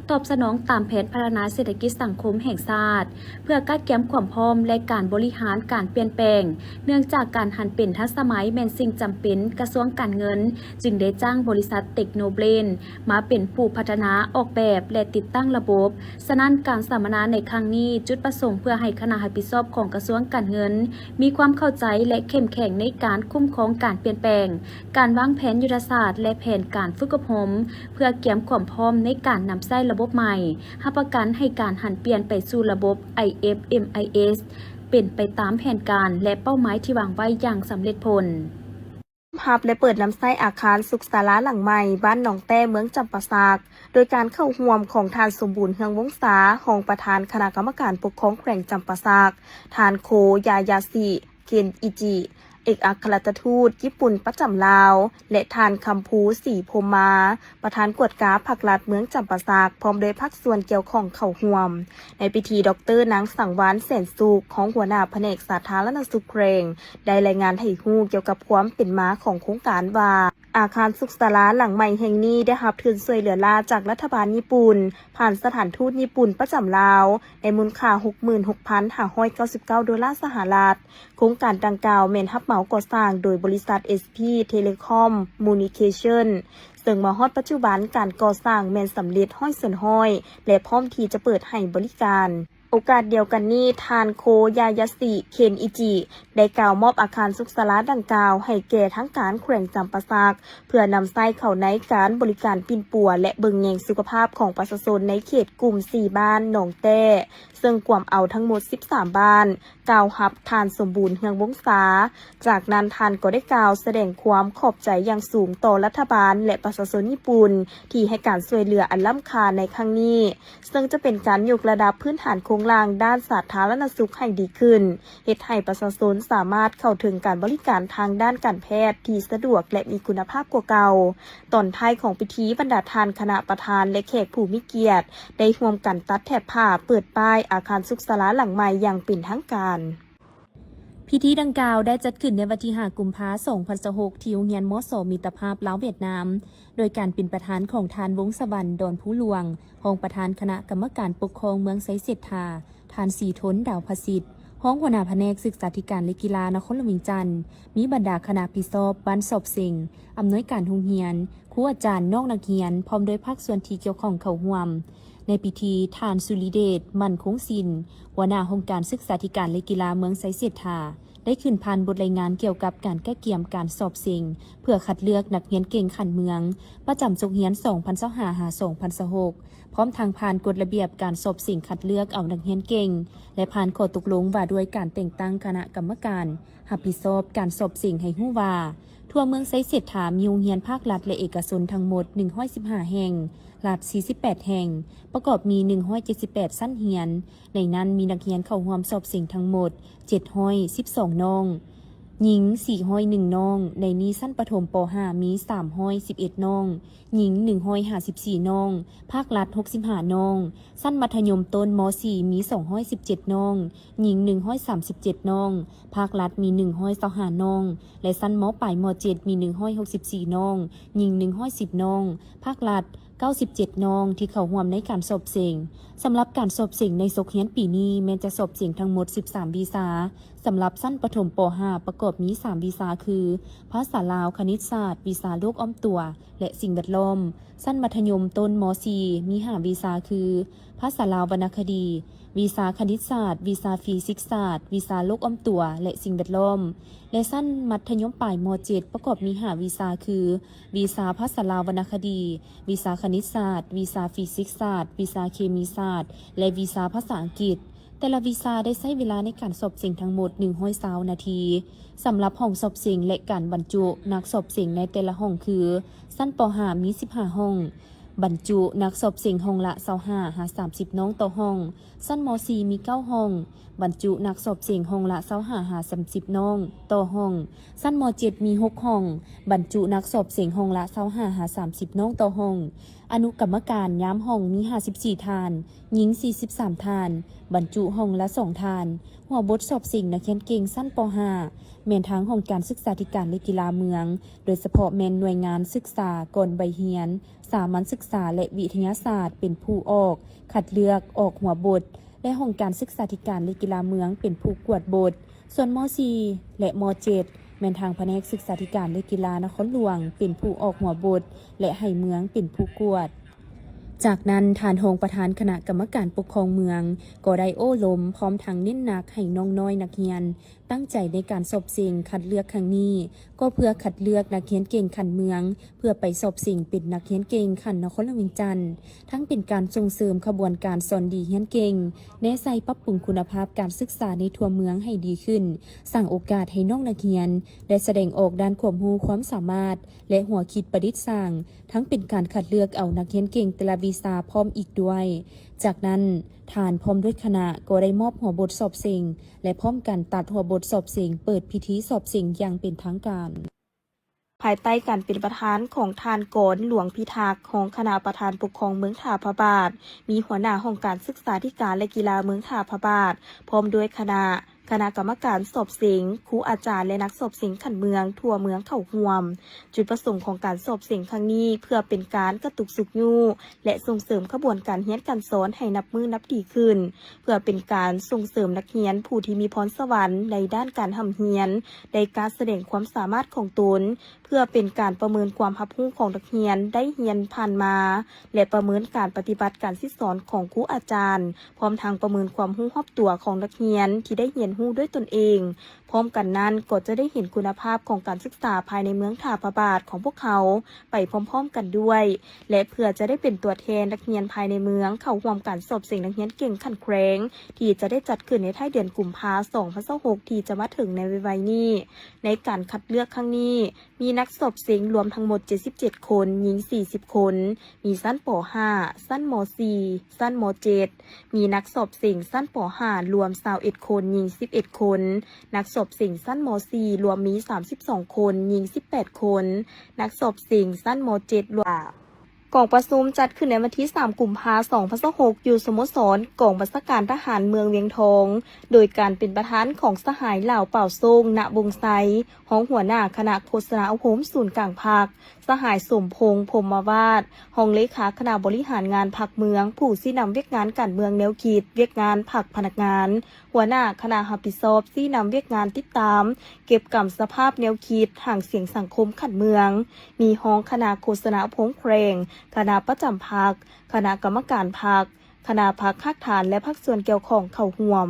ຕອບສະໜອງຕາມແຜນພັດທະນາເສດຖະກິດສັງຄົມແຫ່ງຊາດ, ເພື່ອກະກຽມຄວາມພ້ອມ ແລະ ການບໍລິຫານການປ່ຽນແປງ. ເນື່ອງຈາກການຫັນເປັນທັນສະໄໝແມ່ນສິ່ງຈຳເປັນ, ກະຊວງການເງິນຈຶ່ງໄດ້ຈ້າງບໍລິສັດເຕັກໂນເບຣນ ມາເປັນຜູ້ພັດທະນາ, ອອກແບບ ແລະ ຕິດຕັ້ງລະບົບ. ສະນັ້ນ, ການສຳມະນາໃນຄັ້ງນີ້ ຈຸດປະສົງເພື່ອໃຫ້ຄະນະຮັບຜິດຊອບຂອງກະຊວງການເງິນ ມີຄວາມເຂົ້າໃຈ ແລະ ເຂັ້ມແຂງໃນການຄຸ້ມຄອງການປ່ຽນແປງ, ການວາງແຜນຍຸດທະສາດ ແລະ ແຜນການຝຶກອົບຮົມ ເພື່ອກຽມຄວາມພ້ອມໃນການນຳໃຊ້ລະບົບໃໝ່, ຮັບປະກັນໃຫ້ການຫັນປ່ຽນໄປສູ່ລະບົບ ໄອເອັຟ ເອັມ ໄອ ເອສ ເປັນໄປຕາມແຜນການ ແລະ ເປົ້າໝາຍທີ່ວາງໄວ້ຢ່າງສຳເລັດຜົນ. ຮັບ ແລະ ເປີດນຳໃຊ້ອາຄານສຸກສາລາຫຼັງໃໝ່ ບ້ານໜອງແຕ້ ເມືອງຈຳປາສັກ ໂດຍການເຂົ້າຮ່ວມຂອງທ່ານ ສົມບູນ ເຮືອງວົງສາ ຮອງປະທານຄະນະກຳມະການປົກຄອງແຂວງຈຳປາສັກ, ທ່ານ ໂຄ ຢາຢາຊິ ເຄນອິຈິ ເອກອັກຄະລັດຖະທູດຍີ່ປຸ່ນປະຈຳລາວ ແລະ ທ່ານ ຄຳພູ ສີພົມມາ ປະທານກວດກາພັກລັດເມືອງຈຳປາສັກ ພ້ອມດ້ວຍພາກສ່ວນກ່ຽວຂ້ອງເຂົ້າຮ່ວມ. ໃນພິທີ ດອກເຕີ ນາງ ສັງວານ ແສນສຸກ ຮອງຫົວໜ້າພະແນກສາທາລະນະສຸກແຂວງ ໄດ້ລາຍງານໃຫ້ຮູ້ກ່ຽວກັບຄວາມເປັນມາຂອງໂຄງການວ່າ, ອາຄານສຸກສາລາຫຼັງໃໝ່ແຫ່ງນີ້ໄດ້ຮັບທຶນຊ່ວຍເຫຼືອລ້າຈາກລັດຖະບານຍີ່ປຸ່ນ ຜ່ານສະຖານທູດຍີ່ປຸ່ນປະຈຳລາວ ໃນມູນຄ່າຫົກໝື່ນຫົກພັນຫ້າຮ້ອຍເກົ້າສິບເກົ້າໂດລາສະຫະລັດ. ໂຄງການດັ່ງກ່າວແມ່ນຮັບເໝົາກໍ່ສ້າງໂດຍບໍລິສັດ ເອສພີ Telecom Communication ເຊິ່ງມາຮອດປັດຈຸບັນການກໍ່ສ້າງແມ່ນສຳເລັດຮ້ອຍສ່ວນຮ້ອຍ ແລະ ພ້ອມທີ່ຈະເປີດໃຫ້ບໍລິການ. ໂອກາດດຽວກັນນີ້, ທ່ານ ໂຄ ຢາຢາຊິ ເຄນອິຈິ ໄດ້ກ່າວມອບອາຄານສຸກສາລາດັ່ງກ່າວໃຫ້ແກ່ທາງການແຂວງຈຳປາສັກ ເພື່ອນຳໃຊ້ເຂົ້າໃນການບໍລິການປິ່ນປົວ ແລະ ເບິ່ງແຍງສຸຂະພາບຂອງປະຊາຊົນໃນເຂດກຸ່ມສີ່ບ້ານໜອງແຕ້ ເຊິ່ງກວມເອົາທັງໝົດສິບສາມບ້ານ ກ່າວຮັບທ່ານ ສົມບູນ ເຮືອງວົງສາ. ຈາກນັ້ນທ່ານກໍໄດ້ກ່າວສະແດງຄວາມຂອບໃຈຢ່າງສູງຕໍ່ລັດຖະບານ ແລະ ປະຊາຊົນຍີ່ປຸ່ນ ທີ່ໃຫ້ການຊ່ວຍເຫຼືອອັນລ້ຳຄ່າໃນຄັ້ງນີ້, ເຊິ່ງຈະເປັນການຍົກລະດັບພື້ນຖານໂຄງລ່າງດ້ານສາທາລະນະສຸກໃຫ້ດີຂຶ້ນ, ເຮັດໃຫ້ປະຊາຊົນສາມາດເຂົ້າເຖິງການບໍລິການທາງດ້ານການແພດທີ່ສະດວກ ແລະ ມີຄຸນນະພາບກວ່າເກົ່າ. ຕອນທ້າຍຂອງພິທີ, ບັນດາທ່ານຄະນະປະທານ ແລະ ແຂກຜູ້ມີກຽດ ໄດ້ຮ່ວມກັນຕັດແຖບຜ້າເປີດປ້າຍອາຄານສຸກສາລາຫຼັງໃໝ່ຢ່າງເປັນທາງການ. ພິທີດັ່ງກ່າວໄດ້ຈັດຂຶ້ນໃນວັນທີຫ້າ ກຸມພາ ສອງພັນຊາວຫົກ ທີ່ໂຮງຮຽນ ມສ ມິດຕະພາບລາວຫວຽດນາມ, ໂດຍການເປັນປະທານຂອງທ່ານ ວົງສະຫວັນ ດອນພູຫຼວງ, ຮອງປະທານຄະນະກຳມະການປົກຄອງເມືອງໄຊເສດຖາ, ທ່ານ ສີທົນ ດາວພະສິດ, ຮອງຫົວໜ້າພະແນກສຶກສາທິການ ແລະ ກິລານະຄອນຫຼວງວຽງຈັນ, ມີບັນດາຄະນະຜິດຊອບບ້ານສອບເສັງ, ອຳນວຍການໂຮງຮຽນ, ຄູອາຈານ, ນ້ອງນັກຮຽນ, ພ້ອມດ້ວຍພາກສ່ວນທີ່ກ່ຽວຂ້ອງເຂົ້າຮ່ວມ. ໃນພິທີ, ທ່ານ ສຸລິເດດ ໝັ້ນຄົງສິນ, ຫົວໜ້າຫ້ອງການສຶກສາທິການ ແລະ ກິລາເມືອງໄຊເສດຖາ, ໄດ້ຂຶ້ນຜ່ານບົດລາຍງານກ່ຽວກັບການກະກຽມການສອບເສັງ ເພື່ອຄັດເລືອກນັກຮຽນເກັ່ງຂັ້ນເມືອງ ປະຈຳສົກຮຽນ ສອງພັນຊາວຫ້າ ຫາ ສອງພັນຊາວຫົກ, ພ້ອມທັງຜ່ານກົດລະບຽບການສອບເສັງຄັດເລືອກເອົານັກຮຽນເກັ່ງ ແລະ ຜ່ານຂໍ້ຕົກລົງວ່າດ້ວຍການແຕ່ງຕັ້ງຄະນະກຳມະການຮັບຜິດຊອບການສອບເສັງ ໃຫ້ຮູ້ວ່າ, ທົ່ວເມືອງໄຊເສດຖາມີໂຮງຮຽນພາກລັດ ແລະ ເອກະຊົນທັງໝົດ ໜຶ່ງຮ້ອຍສິບຫ້າແຫ່ງ, ລັດ ສີ່ສິບແປດແຫ່ງ, ປະກອບມີ ໜຶ່ງຮ້ອຍເຈັດສິບແປດຊັ້ນຮຽນ. ໃນນັ້ນມີນັກຮຽນເຂົ້າຮ່ວມສອບເສັງທັງໝົດ ເຈັດຮ້ອຍສິບສອງນ້ອງ, ຍິງ ສີ່ຮ້ອຍໜຶ່ງນ້ອງ. ໃນນີ້ຊັ້ນປະຖົມ ປໍຫ້າ ມີ ສາມຮ້ອຍສິບເອັດນ້ອງ, ຍິງ ໜຶ່ງຮ້ອຍຫ້າສິບສີ່ນ້ອງ, ພາກລັດ ຫົກສິບຫ້ານ້ອງ. ຊັ້ນມັດທະຍົມຕົ້ນ ມໍສີ່ ມີ ສອງຮ້ອຍສິບເຈັດນ້ອງ, ຍິງ ໜຶ່ງຮ້ອຍສາມສິບເຈັດນ້ອງ, ພາກລັດມີ ໜຶ່ງຮ້ອຍຊາວຫ້ານ້ອງ ແລະ ຊັ້ນ ມ.ປາຍ ມໍເຈັດ ມີ ໜຶ່ງຮ້ອຍຫົກສິບສີ່ນ້ອງ, ຍິງ ໜຶ່ງຮ້ອຍສິບນ້ອງ, ພາກລັດ ເກົ້າສິບເຈັດນ້ອງ ທີ່ເຂົ້າຮ່ວມໃນການສອບເສັງ. ສຳລັບການສອບເສັງໃນສົກຮຽນປີນີ້ ແມ່ນຈະສອບເສັງທັງໝົດ ສິບສາມວິຊາ. ສຳລັບຊັ້ນປະຖົມ ປໍຫ້າ ປະກອບມີ ສາມວິຊາ ຄື ພາສາລາວ, ຄະນິດສາດ, ວິຊາໂລກອ້ອມຕົວ ແລະ ສິ່ງແວດລ້ອມ. ຊັ້ນມັດທະຍົມຕົ້ນ ມໍສີ່ ມີ ຫ້າວິຊາ ຄື ພາສາລາວວັນນະຄະດີ, ວິຊາຄະນິດສາດ, ວິຊາຟີຊິກສາດ, ວິຊາໂລກອ້ອມຕົວ ແລະ ສິ່ງແວດລ້ອມ ແລະ ຊັ້ນມັດທະຍົມປາຍ ມໍເຈັດ ປະກອບມີ ຫ້າວິຊາ ຄື ວິຊາພາສາລາວວັນນະຄະດີ, ວິຊາຄະນິດສາດ, ວິຊາຟີຊິກສາດ, ວິຊາເຄມີສາດ ແລະ ວິຊາພາສາອັງກິດ. ແຕ່ລະວິຊາໄດ້ໃຊ້ເວລາໃນການສອບເສັງທັງໝົດ ໜຶ່ງຮ້ອຍຊາວນາທີ. ສຳລັບຫ້ອງສອບເສັງ ແລະ ການບັນຈຸນັກສອບເສັງໃນແຕ່ລະຫ້ອງຄື ຊັ້ນ ປໍຫ້າ ມີ ສິບຫ້າຫ້ອງ, ບັນຈຸນັກສອບເສັງຫ້ອງລະຊາວຫ້າຫາສາມສິບນ້ອງຕໍ່ຫ້ອງ. ຊັ້ນ ມ.ສີ່ ມີເກົ້າຫ້ອງ, ບັນຈຸນັກສອບເສັງຫ້ອງລະຊາວຫ້າຫາສາມສິບນ້ອງຕໍ່ຫ້ອງ. ຊັ້ນ ມ.ເຈັດ ມີຫົກຫ້ອງ, ບັນຈຸນັກສອບເສັງຫ້ອງລະຊາວຫ້າຫາສາມສິບນ້ອງຕໍ່ຫ້ອງ. ອະນຸກຳມະການຍາມຫ້ອງມີຫ້າສິບສີ່ທ່ານ, ຍິງສີ່ສິບສາມທ່ານ, ບັນຈຸຫ້ອງລະສອງທ່ານ. ຫົວບົດສອບເສັງນັກຮຽນເກັ່ງຊັ້ນ ປ.ຫ້າ ແມ່ນທາງຫ້ອງການສຶກສາທິການ ແລະ ກິລາເມືອງ, ໂດຍສະເພາະແມ່ນໜ່ວຍງານສຶກສາກ່ອນໄວຮຽນ, ສາມັນສຶກສາ ແລະ ວິທະຍາສາດ ເປັນຜູ້ອອກ, ຄັດເລືອກ, ອອກຫົວບົດ ແລະ ຫ້ອງການສຶກສາທິການ ແລະ ກິລາເມືອງເປັນຜູ້ກວດບົດ. ສ່ວນ ມ.ສີ່ ແລະ ມ.ເຈັດ ແມ່ນທາງພະແນກສຶກສາທິການ ແລະ ກິລານະຄອນຫຼວງເປັນຜູ້ອອກຫົວບົດ ແລະ ໃຫ້ເມືອງເປັນຜູ້ກວດ. ຈາກນັ້ນ, ທ່ານຮອງປະທານຄະນະກຳມະການປົກຄອງເມືອງ ກໍໄດ້ໂອ້ລົມ ພ້ອມທັງເນັ້ນໜັກໃຫ້ນ້ອງນ້ອຍນັກຮຽນ ຕັ້ງໃຈໃນການສອບເສັງຄັດເລືອກຄັ້ງນີ້ ກໍເພື່ອຄັດເລືອກນັກຮຽນເກັ່ງຂັ້ນເມືອງ ເພື່ອໄປສອບເສັງເປັນນັກຮຽນເກັ່ງຂັ້ນນະຄອນຫຼວງວຽງຈັນ, ທັງເປັນການສົ່ງເສີມຂະບວນການສອນດີຮຽນເກັ່ງ, ແນໃສ່ປັບປຸງຄຸນນະພາບການສຶກສາໃນທົ່ວເມືອງໃຫ້ດີຂຶ້ນ, ສ້າງໂອກາດໃຫ້ນ້ອງນັກຮຽນໄດ້ສະແດງອອກດ້ານຄວາມຮູ້ຄວາມສາມາດ ແລະ ຫົວຄິດປະດິດສ້າງ, ທັງເປັນການຄັດເລືອກເອົານັກຮຽນເກັ່ງແຕ່ລະວິຊາພ້ອມອີກດ້ວຍ. ຈາກນັ້ນ, ທ່ານພ້ອມດ້ວຍຄະນະກໍໄດ້ມອບຫົວບົດສອບເສັງ ແລະ ພ້ອມກັນຕັດຫົວບົດສອບເສັງເປີດພິທີສອບເສັງຢ່າງເປັນທາງການ. ພາຍໃຕ້ການເປັນປະທານຂອງທ່ານ ກອນ ຫຼວງພິທັກ ຮອງຄະນະປະທານປົກຄອງເມືອງທ່າພະບາດ, ມີຫົວໜ້າຫ້ອງການສຶກສາທິການ ແລະ ກິລາເມືອງທ່າພະບາດ ພ້ອມດ້ວຍຄະນະ, ຄະນະກຳມະການສອບເສັງ, ຄູອາຈານ ແລະ ນັກສອບເສັງຂັ້ນເມືອງທົ່ວເມືອງເຂົ້າຮ່ວມ. ຈຸດປະສົງຂອງການສອບເສັງຄັ້ງນີ້ ເພື່ອເປັນການກະຕຸກຊຸກຍູ້ ແລະ ສົ່ງເສີມຂະບວນການຮຽນການສອນໃຫ້ນັບມື້ນັບດີຂຶ້ນ, ເພື່ອເປັນການສົ່ງເສີມນັກຮຽນຜູ້ທີ່ມີພອນສະຫວັນໃນດ້ານການຮ່ຳຮຽນ ໄດ້ກ້າສະແດງຄວາມສາມາດຂອງຕົນ, ເພື່ອເປັນການປະເມີນຄວາມຮັບຮູ້ຂອງນັກຮຽນໄດ້ຮຽນຜ່ານມາ ແລະ ປະເມີນການປະຕິບັດການສິດສອນຂອງຄູອາຈານ, ພ້ອມທັງປະເມີນຄວາມຮູ້ຮອບຕົວຂອງນັກຮຽນທີ່ໄດ້ຮຽນຮູ້ດ້ວຍຕົນເອງ. ພ້ອມກັນນັ້ນກໍຈະໄດ້ເຫັນຄຸນນະພາບຂອງການສຶກສາພາຍໃນເມືອງທ່າພະບາດຂອງພວກເຮົາໄປພ້ອມໆກັນດ້ວຍ ແລະ ເພື່ອຈະໄດ້ເປັນຕົວແທນນັກຮຽນພາຍໃນເມືອງເຂົ້າຮ່ວມການສອບເສັງນັກຮຽນເກັ່ງຂັ້ນແຂວງ ທີ່ຈະໄດ້ຈັດຂຶ້ນໃນທ້າຍເດືອນກຸມພາ ສອງພັນຊາວຫົກ ທີ່ຈະມາເຖິງໃນໄວໆນີ້. ໃນການຄັດເລືອກຄັ້ງນີ້ ມີນັກສອບເສັງລວມທັງໝົດ ເຈັດສິບເຈັດຄົນ, ຍິງ ສີ່ສິບຄົນ, ມີຊັ້ນ ປ.ຫ້າ, ຊັ້ນ ມ.ສີ່, ຊັ້ນ ມ.ເຈັດ, ມີນັກສອບເສັງຊັ້ນ ປ.ຫ້າ ລວມ ຊາວເອັດຄົນ, ຍິງ ສິບເອັດຄົນ, ນັກສອບເສັງຊັ້ນ ມ.ສີ່ ລວມມີ ສາມສິບສອງຄົນ, ຍິງ ສິບແປດຄົນ, ນັກສອບເສັງຊັ້ນ ມ.ເຈັດ ລວມ ກອງປະຊຸມຈັດຂຶ້ນໃນວັນທີ ສາມ ກຸມພາ ສອງພັນຊາວຫົກ ຢູ່ສະໂມສອນກອງບັນຊາການທະຫານເມືອງວຽງທອງ ໂດຍການເປັນປະທານຂອງສະຫາຍ ລາວ ປາວໂຊງ ນະວົງໄຊ, ຮອງຫົວໜ້າຄະນະໂຄສະນາອົບຮົມສູນກາງພັກ, ສະຫາຍ ສົມພົງ ພົມມະວາດ, ຮອງເລຂາຄະນະບໍລິຫານງານພັກເມືອງ, ຜູ້ຊີ້ນຳວຽກງານການເມືອງແນວຄິດ, ວຽກງານພັກພະນັກງານ, ຫົວໜ້າຄະນະຮັບຜິດຊອບຊີ້ນຳວຽກງານຕິດຕາມ ເກັບກຳສະພາບແນວຄິດ, ຫາງສຽງສັງຄົມຂັ້ນເມືອງ, ມີຮອງຄະນະໂຄສະນາອົບຮົມແຂວງ, ຄະນະປະຈຳພັກ, ຄະນະກຳມະການພັກ, ຄະນະພັກຮາກຖານ ແລະ ພາກສ່ວນກ່ຽວຂ້ອງເຂົ້າຮ່ວມ.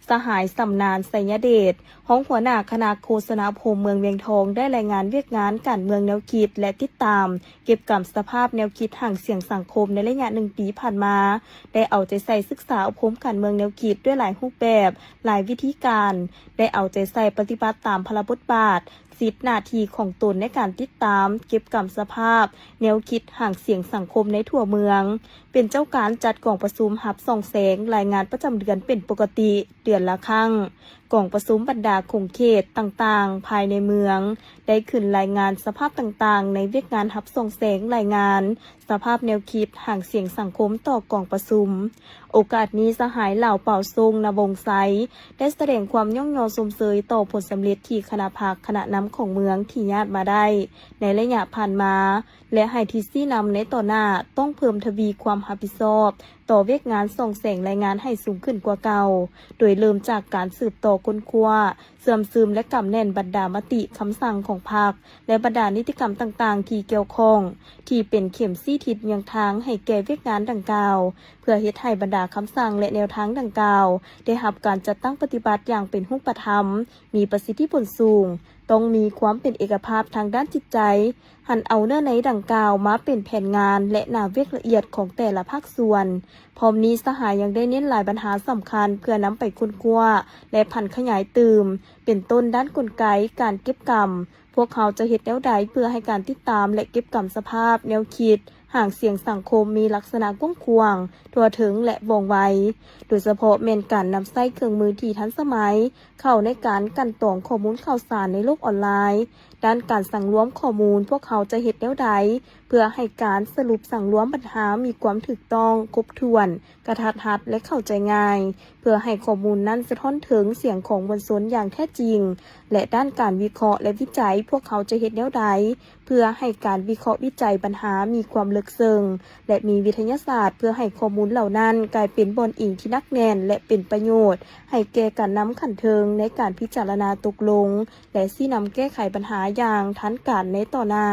ສະຫາຍ ສຳນານ ໄຊຍະເດດ, ຮອງຫົວໜ້າຄະນະໂຄສະນາອົບຮົມເມືອງວຽງທອງ ໄດ້ລາຍງານວຽກງານການເມືອງແນວຄິດ ແລະ ຕິດຕາມ ເກັບກຳສະພາບແນວຄິດຫາງສຽງສັງຄົມໃນໄລຍະໜຶ່ງປີຜ່ານມາ, ໄດ້ເອົາໃຈໃສ່ສຶກສາອົບຮົມການເມືອງແນວຄິດດ້ວຍຫຼາຍຮູບແບບ, ຫຼາຍວິທີການ, ໄດ້ເອົາໃຈໃສ່ປະຕິບັດຕາມພາລະບົດບາດ, ສິດ, ໜ້າທີ່ຂອງຕົນໃນການຕິດຕາມ, ເກັບກຳສະພາບແນວຄິດຫາງສຽງສັງຄົມໃນທົ່ວເມືອງ, ເປັນເຈົ້າການຈັດກອງປະຊຸມຮັບສ່ອງແສງລາຍງານປະຈຳເດືອນເປັນປົກກະຕິເດືອນລະຄັ້ງ. ກອງປະຊຸມບັນດາຂົງເຂດຕ່າງໆພາຍໃນເມືອງ ໄດ້ຂຶ້ນລາຍງານສະພາບຕ່າງໆໃນວຽກງານຮັບສ່ອງແສງລາຍງານສະພາບແນວຄິດຫາງສຽງສັງຄົມຕໍ່ກອງປະຊຸມ. ໂອກາດນີ້ ສະຫາຍ ລາວ ປາວໂຊງ ນະວົງໄຊ ໄດ້ສະແດງຄວາມຍ້ອງຍໍຊົມເຊີຍຕໍ່ຜົນສຳເລັດທີ່ຄະນະພັກ, ຄະນະນຳຂອງເມືອງທີ່ຍາດມາໄດ້ໃນໄລຍະຜ່ານມາ ແລະ ໃຫ້ທິດຊີ້ນຳໃນຕໍ່ໜ້າຕ້ອງເພີ່ມທະວີຄວາມຮັບຜິດຊອບຕໍ່ວຽກງານສ່ອງແສງລາຍງານໃຫ້ສູງຂຶ້ນກວ່າເກົ່າ, ໂດຍເລີ່ມຈາກການສືບຕໍ່ຄົ້ນຄວ້າ, ເຊື່ອມຊຶມ ແລະ ກຳແໜ້ນບັນດາມະຕິຄຳສັ່ງຂອງພັກ ແລະ ບັນດານິຕິກຳຕ່າງໆທີ່ກ່ຽວຂ້ອງ ທີ່ເປັນເຂັມຊີ້ທິດນຳທາງໃຫ້ແກ່ວຽກງານດັ່ງກ່າວ, ເພື່ອເຮັດໃຫ້ບັນດາຄຳສັ່ງ ແລະ ແນວທາງດັ່ງກ່າວໄດ້ຮັບການຈັດຕັ້ງປະຕິບັດຢ່າງເປັນຮູບປະທຳ, ມີປະສິດທິຜົນສູງ, ຕ້ອງມີຄວາມເປັນເອກະພາບທາງດ້ານຈິດໃຈ, ຫັນເອົາເນື້ອໃນດັ່ງກ່າວມາເປັນແຜນງານ ແລະ ໜ້າວຽກລະອຽດຂອງແຕ່ລະພາກສ່ວນ. ພ້ອມນີ້ ສະຫາຍຍັງໄດ້ເນັ້ນຫຼາຍບັນຫາສຳຄັນເພື່ອນຳໄປຄົ້ນຄວ້າ ແລະ ຜັນຂະຫຍາຍຕື່ມ, ເປັນຕົ້ນດ້ານກົນໄກການເກັບກຳ, ພວກເຮົາຈະເຮັດແນວໃດເພື່ອໃຫ້ການຕິດຕາມ ແລະ ເກັບກຳສະພາບແນວຄິດ ຫາງສຽງສັງຄົມມີລັກສະນະກວ້າງຂວາງ, ທົ່ວເຖິງ ແລະ ວ່ອງໄວ, ໂດຍສະເພາະແມ່ນການນຳໃຊ້ເຄື່ອງມືທີ່ທັນສະໄໝເຂົ້າໃນການກັ່ນຕອງຂໍ້ມູນຂ່າວສານໃນໂລກອອນລາຍ. ດ້ານການສັງລວມຂໍ້ມູນ, ພວກເຮົາຈະເຮັດແນວໃດເພື່ອໃຫ້ການສະຫຼຸບສັງລວມບັນຫາມີຄວາມຖືກຕ້ອງ, ຄົບຖ້ວນ, ກະທັດຮັດ ແລະ ເຂົ້າໃຈງ່າຍ, ເພື່ອໃຫ້ຂໍ້ມູນນັ້ນສະທ້ອນເຖິງສຽງຂອງມວນຊົນຢ່າງແທ້ຈິງ? ແລະ ດ້ານການວິເຄາະ ແລະ ວິໄຈ, ພວກເຮົາຈະເຮັດແນວໃດ ເພື່ອໃຫ້ການວິເຄາະວິໄຈບັນຫາມີຄວາມເລິກເຊິ່ງ ແລະ ມີວິທະຍາສາດ, ເພື່ອໃຫ້ຂໍ້ມູນເຫຼົ່ານັ້ນກາຍເປັນບ່ອນອີງທີ່ໜັກແໜ້ນ ແລະ ເປັນປະໂຫຍດໃຫ້ແກ່ການນຳຂັ້ນເທິງໃນການພິຈາລະນາຕົກລົງ ແລະ ຊີ້ນຳແກ້ໄຂບັນຫາຢ່າງທັນການໃນຕໍ່ໜ້າ.